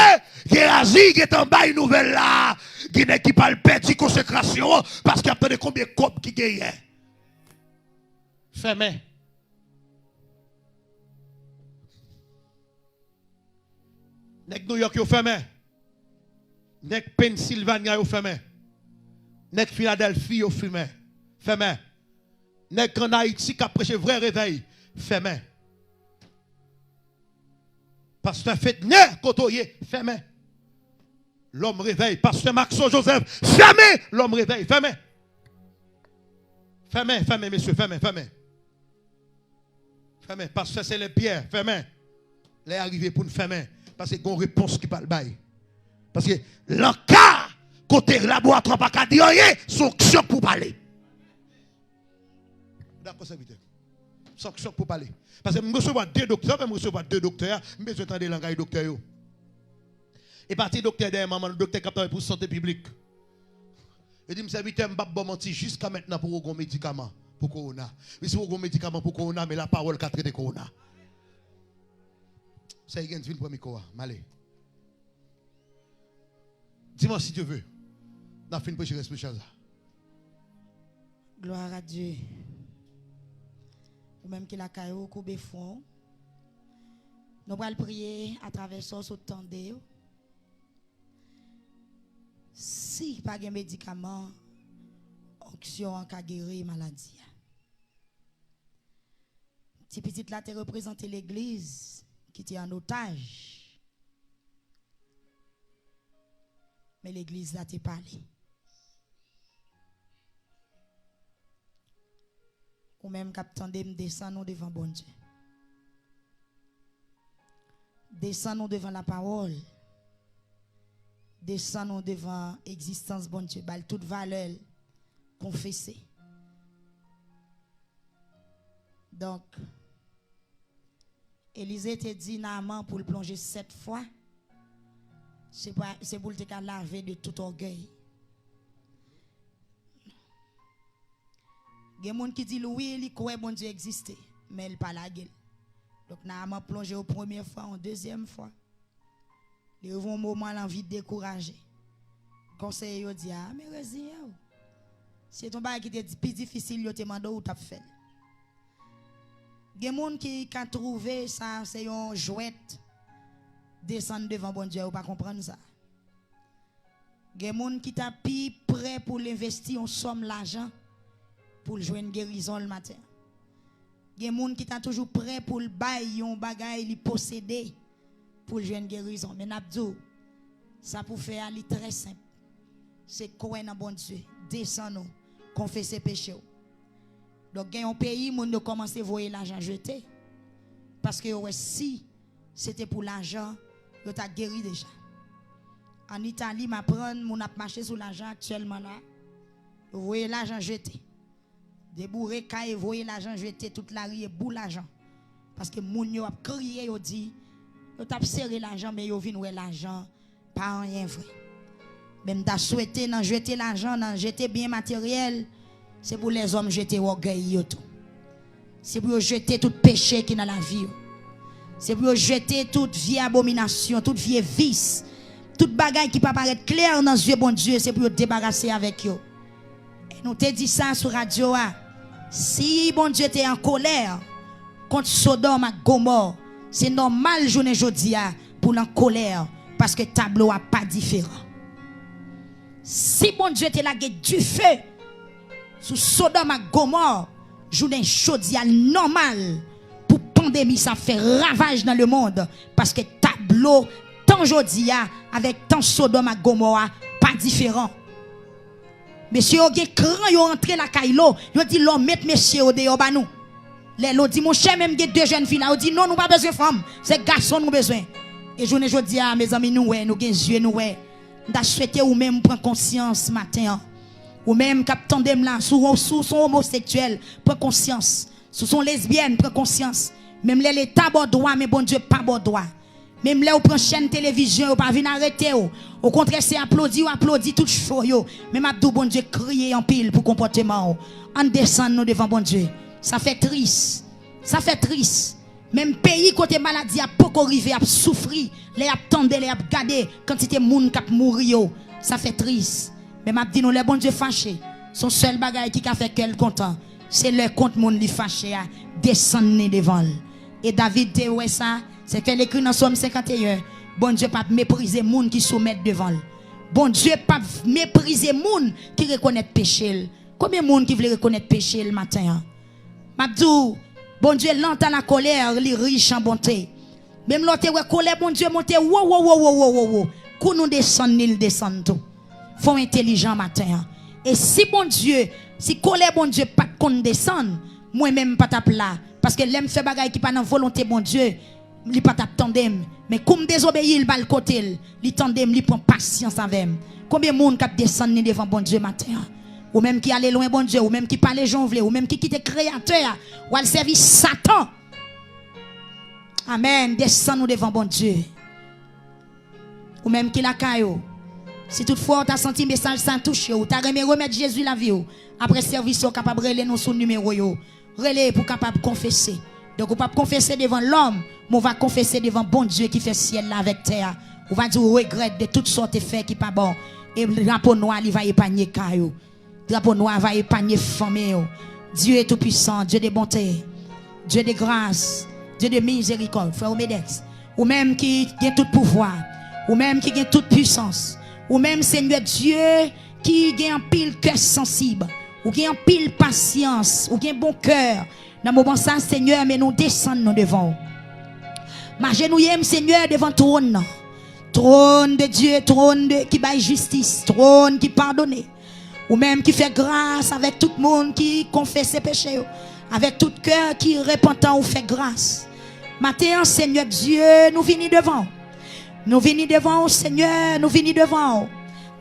Gehazi gentan bay nouvèl la. Gen nèg ki pral pèdi konsantrasyon an paske y ap tande konbyen kòb ki genyen. Fèmen. Nèg New York yo fèmen. Nèg Pennsylvania yo fèmen. Nèg Philadelphie yo fèmen. Fèmen. Nèg ann Ayiti k ap preche vrè revèy, fèmen. Pastè Fedner, kote w ye? Fèmen. Lòm revèy, pastè Maxo Joseph, fèmen. Lòm revèy, fèmen. Fèmen, fèmen, mesye, fèmen, fèmen. Fèmen, pastè Selèb Pyè, fèmen. Lè a rive pou n fèmen. Paske gon repons ki pral bay. Paske lan ka kote laboratwa pa ka di anyen, se onksyon k pou pale. Dakò, sèvitè. Se onksyon k pou pale. Paske m resevwa de doktè, m resevwa de doktè a, m bezwen tande langay doktè yo. E pa ti doktè dèyè manman, doktè k ap travay pou sante piblik. Yo di m, sèvitè, m p ap ba w manti, jiska mentnan poko gon medikaman pou kowona. Men si poko gon medikaman pou kowona, men lapawòl ka trete kowona. Sè Higgins, vin pran mikwo a, m ale. Dimanch, si Dye ve, n ap fin preche rès preche a. Gloire à Dieu. Ou menm ki lakay ou, koube fwon w. Nou pral priye atravè sa w sot tande yo. Si pa gen medikaman, onksyon an ka geri maladi a. Ti pitit la te reprezante legliz ki te an otaj. Men legliz la te pale. Ou menm k ap tande m, desann ou devan Bondye. Desann ou devan lapawòl. Desann ou devan egzistans Bondye. Ba l tout valè l. Konfese. Donk, Elize te di Naaman pou l plonje sèt fwa, se pa, se pou l te ka lave de tout ògèy. Gen moun ki di l wi, li kwè Bondye egziste, men l pa lage l. Donk, Naaman plonje yon premye fwa, yon dezyèm fwa. Li rive yon moman, l anvi dekouraje. Konseye yo di, a, men reziyen w. Si se te yon bagay ki te di-, pi difisil, yo te mande w, ou t ap fè l. Gen moun ki ka twouve sa se yon jwèt, desann devan Bondye, yo pa konprann sa. Gen moun ki ta pi prè pou l envesti yon sòm lajan pou l jwenn gerizon l maten an. Gen moun ki ta toujou prè pou l bay yon bagay li posede pou l jwenn gerizon. Men n ap di w, sa pou fè a, li trè senp. Se kwè nan Bondye, desann ou, konfese peche w. Donk, gen yon peyi, moun yo kòmanse voye lajan jete. Paske yo wè si se te pou lajan, yo ta geri deja. Ann Itali, m aprann moun ap mache sou lajan aktyèlman la. Yo voye lajan jete. Deboure kay e voye lajan jete, tout lari e bou lajan. Paske moun yo ap kriye, yo di, yo t ap sere lajan, men yo vin wè lajan pa anyen vre. Men m ta swete nan jete lajan, nan jete byen materyèl, se pou lèzòm jete ògèy yo tou. Se pou yo jete tout peche ki nan lavi yo. Se pou yo jete tout vye abominasyon, tout vye vis, tout bagay ki pa parèt klè nan zye Bondye, se pou yo debarase avèk yo. E nou te di sa sou radyo a. Si Bondye te an kolè kont Sodòm ak Gomò, se nòmal jounen jodi a pou l an kolè, paske tablo a pa diferan. Si Bondye te lage dife sou Sodòm ak Gomò, jounen jodi a nòmal pou pandemi sa fè ravaj nan lemonn, paske tablo tan jodi a avèk tan Sodòm ak Gomò a pa diferan. Mesye yo gen kran, yo rantre lakay Lo, yo di Lo met mesye yo deyò ba nou. Lè Lo di, monchè, men m gen de jèn fi la, yo di, non, nou pa bezwen fanm, se gason nou bezwen. E jounen jodi a, mezanmi, nou wè, nou gen zye, nou wè. M ta swete ou menm pran konsyans maten an. Ou menm k ap tande m la, si w, si w se yon omosektyèl, pran konsyans. Si w se yon lesbyèn, pran konsyans. Menm lè Leta ba w dwa, men Bondye pa ba w dwa. Menm lè w pran chèn televizyon, yo pa vin arete w. Okontrè, se aplodi yo aplodi tout cho yo. Men m ap di w, Bondye kriye anpil pou konpòteman w. Ann desann nou devan Bondye. Sa fè tris. Sa fè tris. Menm peyi kote maladi a poko rive ap soufri, lè y ap tande, lè y ap gade kantite moun k ap mouri yo, sa fè tris. Men m ap di nou, lè Bondye fache, se yon sèl bagay ki ka fè kè l kontan, se lè kont moun li fache a desann ni devan l. E David te wè sa, se fè l ekri nan Sòm senkanteyen, Bondye p ap meprize moun ki soumèt devan l. Bondye p ap meprize moun ki rekonèt peche l. Konbyen moun ki vle rekonèt peche l maten an? M ap di w, Bondye lent à la colère, li rich an bonte. Menm lè w te wè kolè Bondye monte wo, wo, wo, wo, wo, wo, wo. Kou nou desann, ni l desann tou. Fò w entelijan maten an. E si Bondye, si kolè Bondye pa t konn desann, mwen menm m pa t ap la. Paske lè m fè bagay ki pa nan volonte Bondye, li pa t ap tande m. Men kou m dezobeyi, l ba l kote l, li tande m, li pran pasyans avè m. Konbyen moun k ap desann ni devan Bondye maten an? Ou menm ki ale lwen Bondye, ou menm ki pale jan w vle, ou menm ki kite Kreyatè a, w al sèvi Satan. Amèn. Desann ou devan Bondye. Ou menm ki lakay ou, si toutfwa w ta santi mesaj sa touche w, ou ta renmen remèt Jezi lavi w, apre sèvis ou kapab rele nou sou nimewo yo. Rele pou w kapab konfese. Donk, ou p ap konfese devan lòm, men w va konfese devan Bondye ki fè syèl la avèk tè a. Ou va di w regrèt de tout sa w te fè ki pa bon. E drapo nwa li va epanye kay ou. Drapo nwa va epanye fanmi ou. Dieu est tout-puissant, Dieu de bonté, Dieu de grâce, Dieu de miséricorde. Frè Omedex, ou menm ki gen tout pouvwa, ou menm ki gen tout pwisans, ou menm, Senyè Dye, ki gen anpil kè sansib, ou gen anpil pasyans, ou gen bon kè. Nan moman sa, Senyè, men nou desann nou devan w. M ajenouye m, Senyè, devan twòn nan. Twòn de Dye, twòn de, ki bay jistis, twòn ki padone. Ou menm ki fè gras avèk tout moun ki konfese peche yo, avèk tout kè ki repantan, ou fè gras. Maten an, Senyè Dye, nou vini devan w. Nou vini devan w, Senyè, nou vini devan w.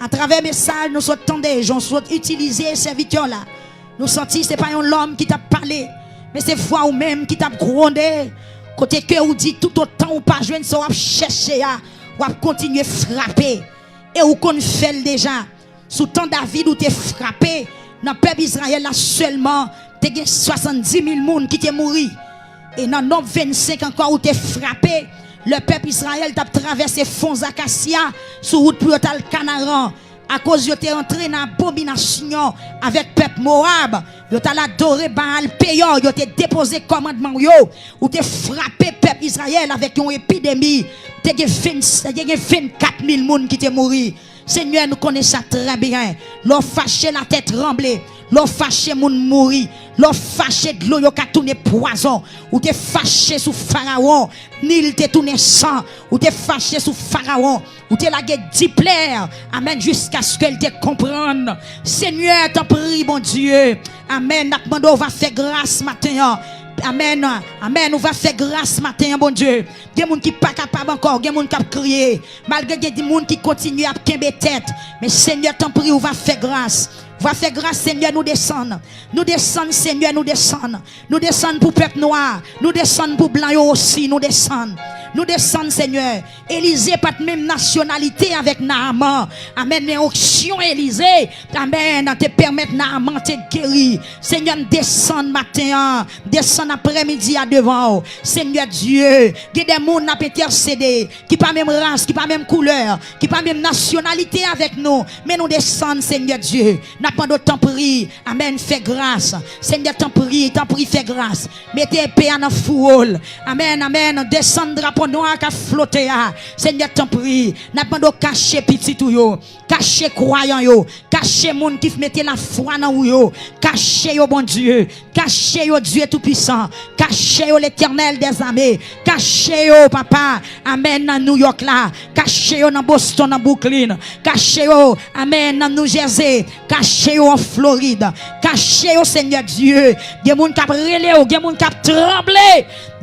Atravè mesaj nou sot tande, jan w sot itilize sèvitè w la, nou santi se pa yon lòm ki t ap pale, men se vwa ou menm ki t ap gwonde. Kote ke ou di, toutotan ou pa jwenn sa w ap chèche a, w ap kontinye frape. E ou konn fè l deja. Sou tan David, ou te frape, nan pèp Izrayèl la sèlman, te gen swasanndimil moun ki te mouri. E nan Nonb vennsenk ankò, ou te frape, lè pèp Izrayèl t ap travèse fon Akasya sou wout pou yo t al Kanaran, akoz yo te antre nan abominasyon avèk pèp Mowab. Yo t al adore Baal Peyò, yo te depoze kòmandman yo. Ou te frape pèp Izrayèl avèk yon epidemi. Te gen ven, te gen vennkat mil moun ki te mouri. Senyè, nou konnen sa trè byen. Lè w fache, latè tranble. Lè w fache, moun mouri. Lè w fache, dlo yo ka tounen pwazon. Ou te fache sou Farawon. Nil te tounen san. Ou te fache sou Farawon. Ou te lage diplè. Amèn. Jiskaske l te konprann. Senyè, tanpri, Bondye. Amèn. N ap mande w va fè gras maten an. Amèn. Amèn. Ou va fè gras maten an, Bondye. Gen moun ki pa kapab ankò, gen moun k ap kriye. Malgre gen moun ki kontinye ap kenbe tèt. Men Senyè, tanpri, ou va fè gras. Ou va fè gras, Senyè, nou desann. Nou desann, Senyè, nou desann. Nou desann pou pèp nwa. Nou desann pou blan yo osi, nou desann. Nou desann, Senyè. Elize pa t menm nasyonalite avèk Naaman. Amèn, men onksyon Elize, amèn, te pèmèt Naaman te geri. Senyè, m desann maten an, desann aprèmidi a devan w. Senyè Dye, gen de moun n ap entèsede, ki pa menm ras, ki pa menm koulè, ki pa menm nasyonalite avèk nou, men nou desann, Senyè Dye. N ap mande w, tanpri, amèn, fè gras. Senyè, tanpri, tanpri, fè gras. Mete epe a nan fouwo l. Amèn, amèn. Desann drapo nwa k ap flote a. Senyè, tanpri, n ap mande w kache pitit ou yo. Kache kwayan yo. Kache moun ki mete lafwa nan ou yo. Kache yo, Bondye. Kache yo, Dye Toupisan. Kache yo, Letènèl dèzame. Kache yo, papa. Amèn, nan New York la. Kache yo nan Boston, nan Brooklyn. Kache yo, amèn, nan New Jersey. Kache yo an Florid. Kache yo, Senyè Dye. Gen moun k ap rele w, gen moun k ap tranble.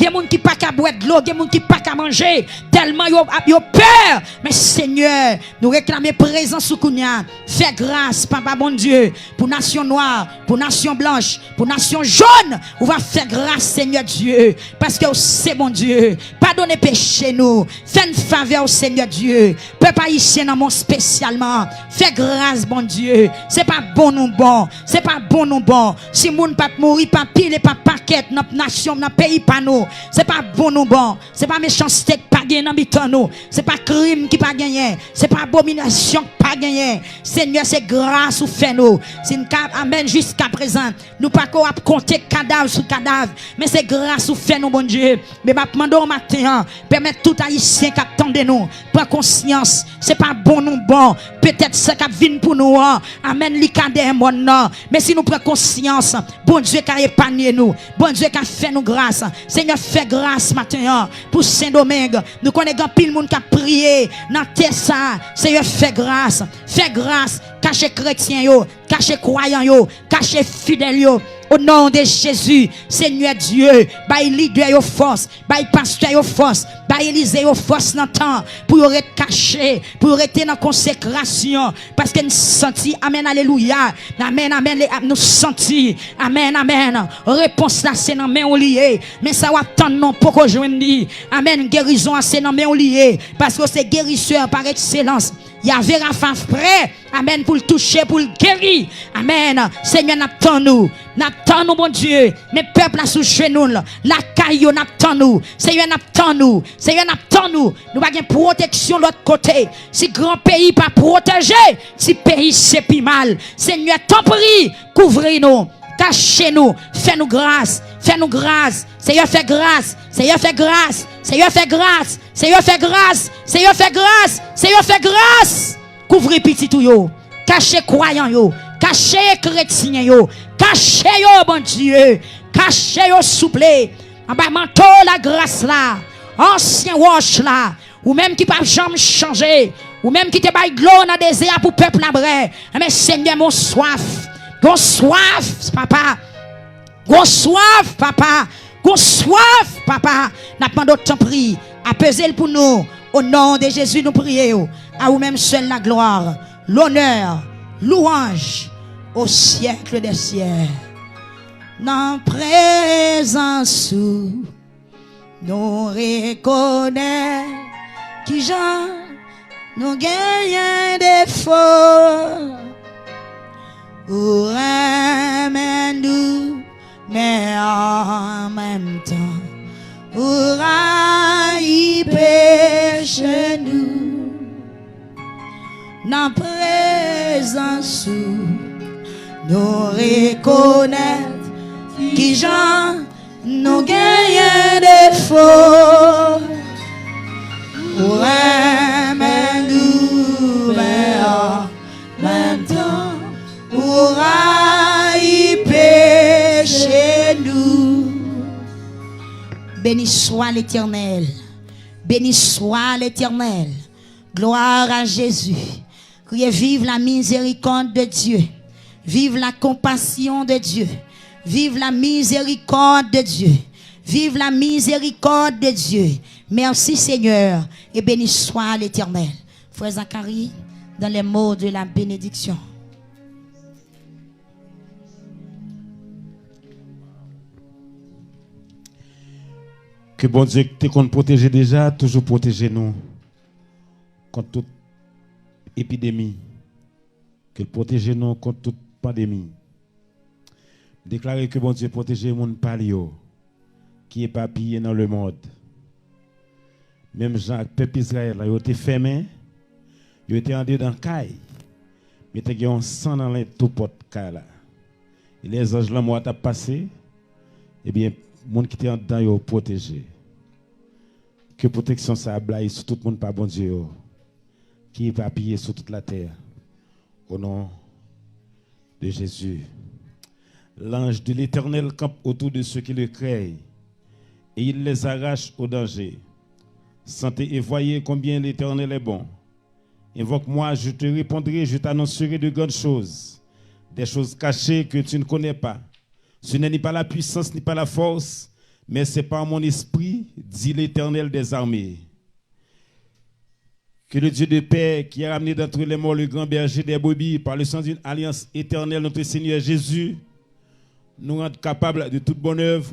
Gen moun ki pa ka bwè dlo, gen moun ki pa ka manje. Tèlman yo ap, yo pè. Men Senyè, nou reklame prezans ou kounye a. Fè gras, Papa Bondye, pou nasyon nwa, pou nasyon blanch, pou nasyon jòn. Ou va fè gras, Senyè Dye, paske w se Bondye. Padone peche nou. Fè n favè, Senyè Dye. Pèp ayisyen nan men w espesyalman. Fè gras, Bondye. Se pa bon nou bon. Se pa bon nou bon. Si moun p ap mouri pa pil e pa pakèt nan nasyon, nan peyi pa nou, se pa bon nou bon. Se pa mechanste k pa gen nan mitan nou. Se pa krim ki pa genyen. Se pa abominasyon k pa genyen. Senyè, se gras ou fè nou. Si n ka, amèn, jiska prezan, nou pako ap konte kadav sou kadav. Men se gras ou fè nou, Bondye. Men m ap mande w maten an, pèmèt tout Ayisyen k ap tande nou pran konsyans. Se pa bon nou bon. Petèt sa k ap vin pou nou an, amèn, li ka dèyè mòn nan. Men si nou pran konsyans, Bondye ka epanye nou. Bondye ka fè nou gras. Senyè, Fè gras maten an pou Sendomeng. Nou konnen gen anpil moun k ap priye nan tè sa. Senyè, fè gras. Fè gras. Kache kretyen yo. Kache kwayan yo. Kache fidèl yo. O non de Jezi, Senyè Dye, bay lidè yo fòs. Bay pastè yo fòs. Bay Elize yo fòs nan tan pou yo ret kache, pou yo rete nan konsekrasyon. Paske n santi, amèn, alelouya, amèn, amèn, le- nou santi, amèn, amèn, repons la se nan men w li ye. Men sa w ap tann non poko jwenn li. Amèn, gerizon an se nan men w li ye. Paske w se gerisè par ekselans. Yave Rafa prè, amèn, pou l touche, pou l geri. Amèn. Senyè, n ap tann ou. N ap tann ou, Bondye. Men pèp la sou jenou l. Lakay yo, n ap tann ou. Senyè, n ap tann ou. Senyè, n ap tann ou. Nou pa gen pwoteksyon lòt kote. Si gran peyi pa pwoteje, ti peyi se pi mal. Senyè, tanpri, kouvri nou. Kache nou. Fè nou gras. Fè nou gras. Senyè, fè gras. Senyè, fè gras. Senyè, fè gras. Senyè, fè gras. Senyè, fè gras. Senyè, fè gras. Kouvri pitit ou yo. Kache kwayan yo. Kache kretyen yo. Kache yo, Bondye. Kache yo, souple. Anba manto lagras la. Ansyen wòch la. Ou menm ki p ap janm chanje. Ou menm ki te bay dlo nan dezè a pou pèp la bwè. Enben, Senyè, m on swaf. Gon swaf, papa. Gon swaf, papa. Gon swaf, papa. N ap mande w, tanpri, apeze l pou nou. O non de Jezi, nou priye w. A ou menm sèl laglwa, lonè, lwanj, o syèk dè syèk. Nan prezans ou, nou rekonèt kijan nou genyen defo. Ou renmen nou, men an menm tan, ou rayi peche nou. Nan prezans ou, nou rekonèt kijan nou genyen defo. Ou renmen nou, men an menm tan, ou rayi peche nou. Béni soit l'Éternel. Béni soit l'Éternel. Gloire à Jésus. Criez, vive la miséricorde de Dieu. Vive la compassion de Dieu. Vive la miséricorde de Dieu. Vive la miséricorde de Dieu. Merci Seigneur et béni soit l'Éternel. Frère Zacharie, dans les mots de la bénédiction. Ke Bondye ki te konn pwoteje deja, toujou pwoteje nou kont tout epidemi. Ke l pwoteje nou kont tout pandemi. M deklare ke Bondye pwoteje moun pa li yo ki epapiye nan lemonn. Menm jan ak pèp Izrayèl la, yo te fèmen, yo te andedan kay, men te gen yon san nan lentouwpòt kay la. E lè zanj lanmò a t ap pase, ebyen, moun ki te anndan yo pwoteje. Ke pwoteksyon sa a blayi sou tout moun pa Bondye yo, ki epapiye sou tout latè. Au nom de Jésus. L'ange de l'Éternel campe autour de ceux qui le craignent, et il les arrache au danger. Sentez et voyez combien l'Éternel est bon. Invoque-moi, je te répondrai, je t'annoncerai de grandes choses, des choses cachées que tu ne connais pas. Ce n'est ni par la puissance, ni par la force, mais c'est par mon esprit, dit l'Éternel des armées. Que le Dieu de paix, qui a ramené d'entre les morts le grand berger des brebis par le sang d'une alliance éternelle, notre Seigneur Jésus, nous rende capables de toute bonne œuvre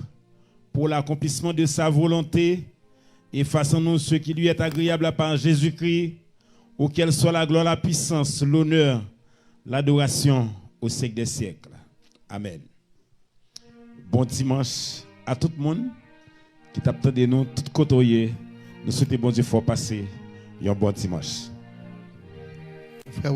pour l'accomplissement de sa volonté et fasse en nous ce qui lui est agréable par Jésus-Christ, auquel soit la gloire, la puissance, l'honneur, l'adoration au siècle des siècles. Amen. Bon dimanch a tout moun ki t ap tande nou tout kote w ye. Nou swete Bondye fè w pase yon bon dimanch. Frè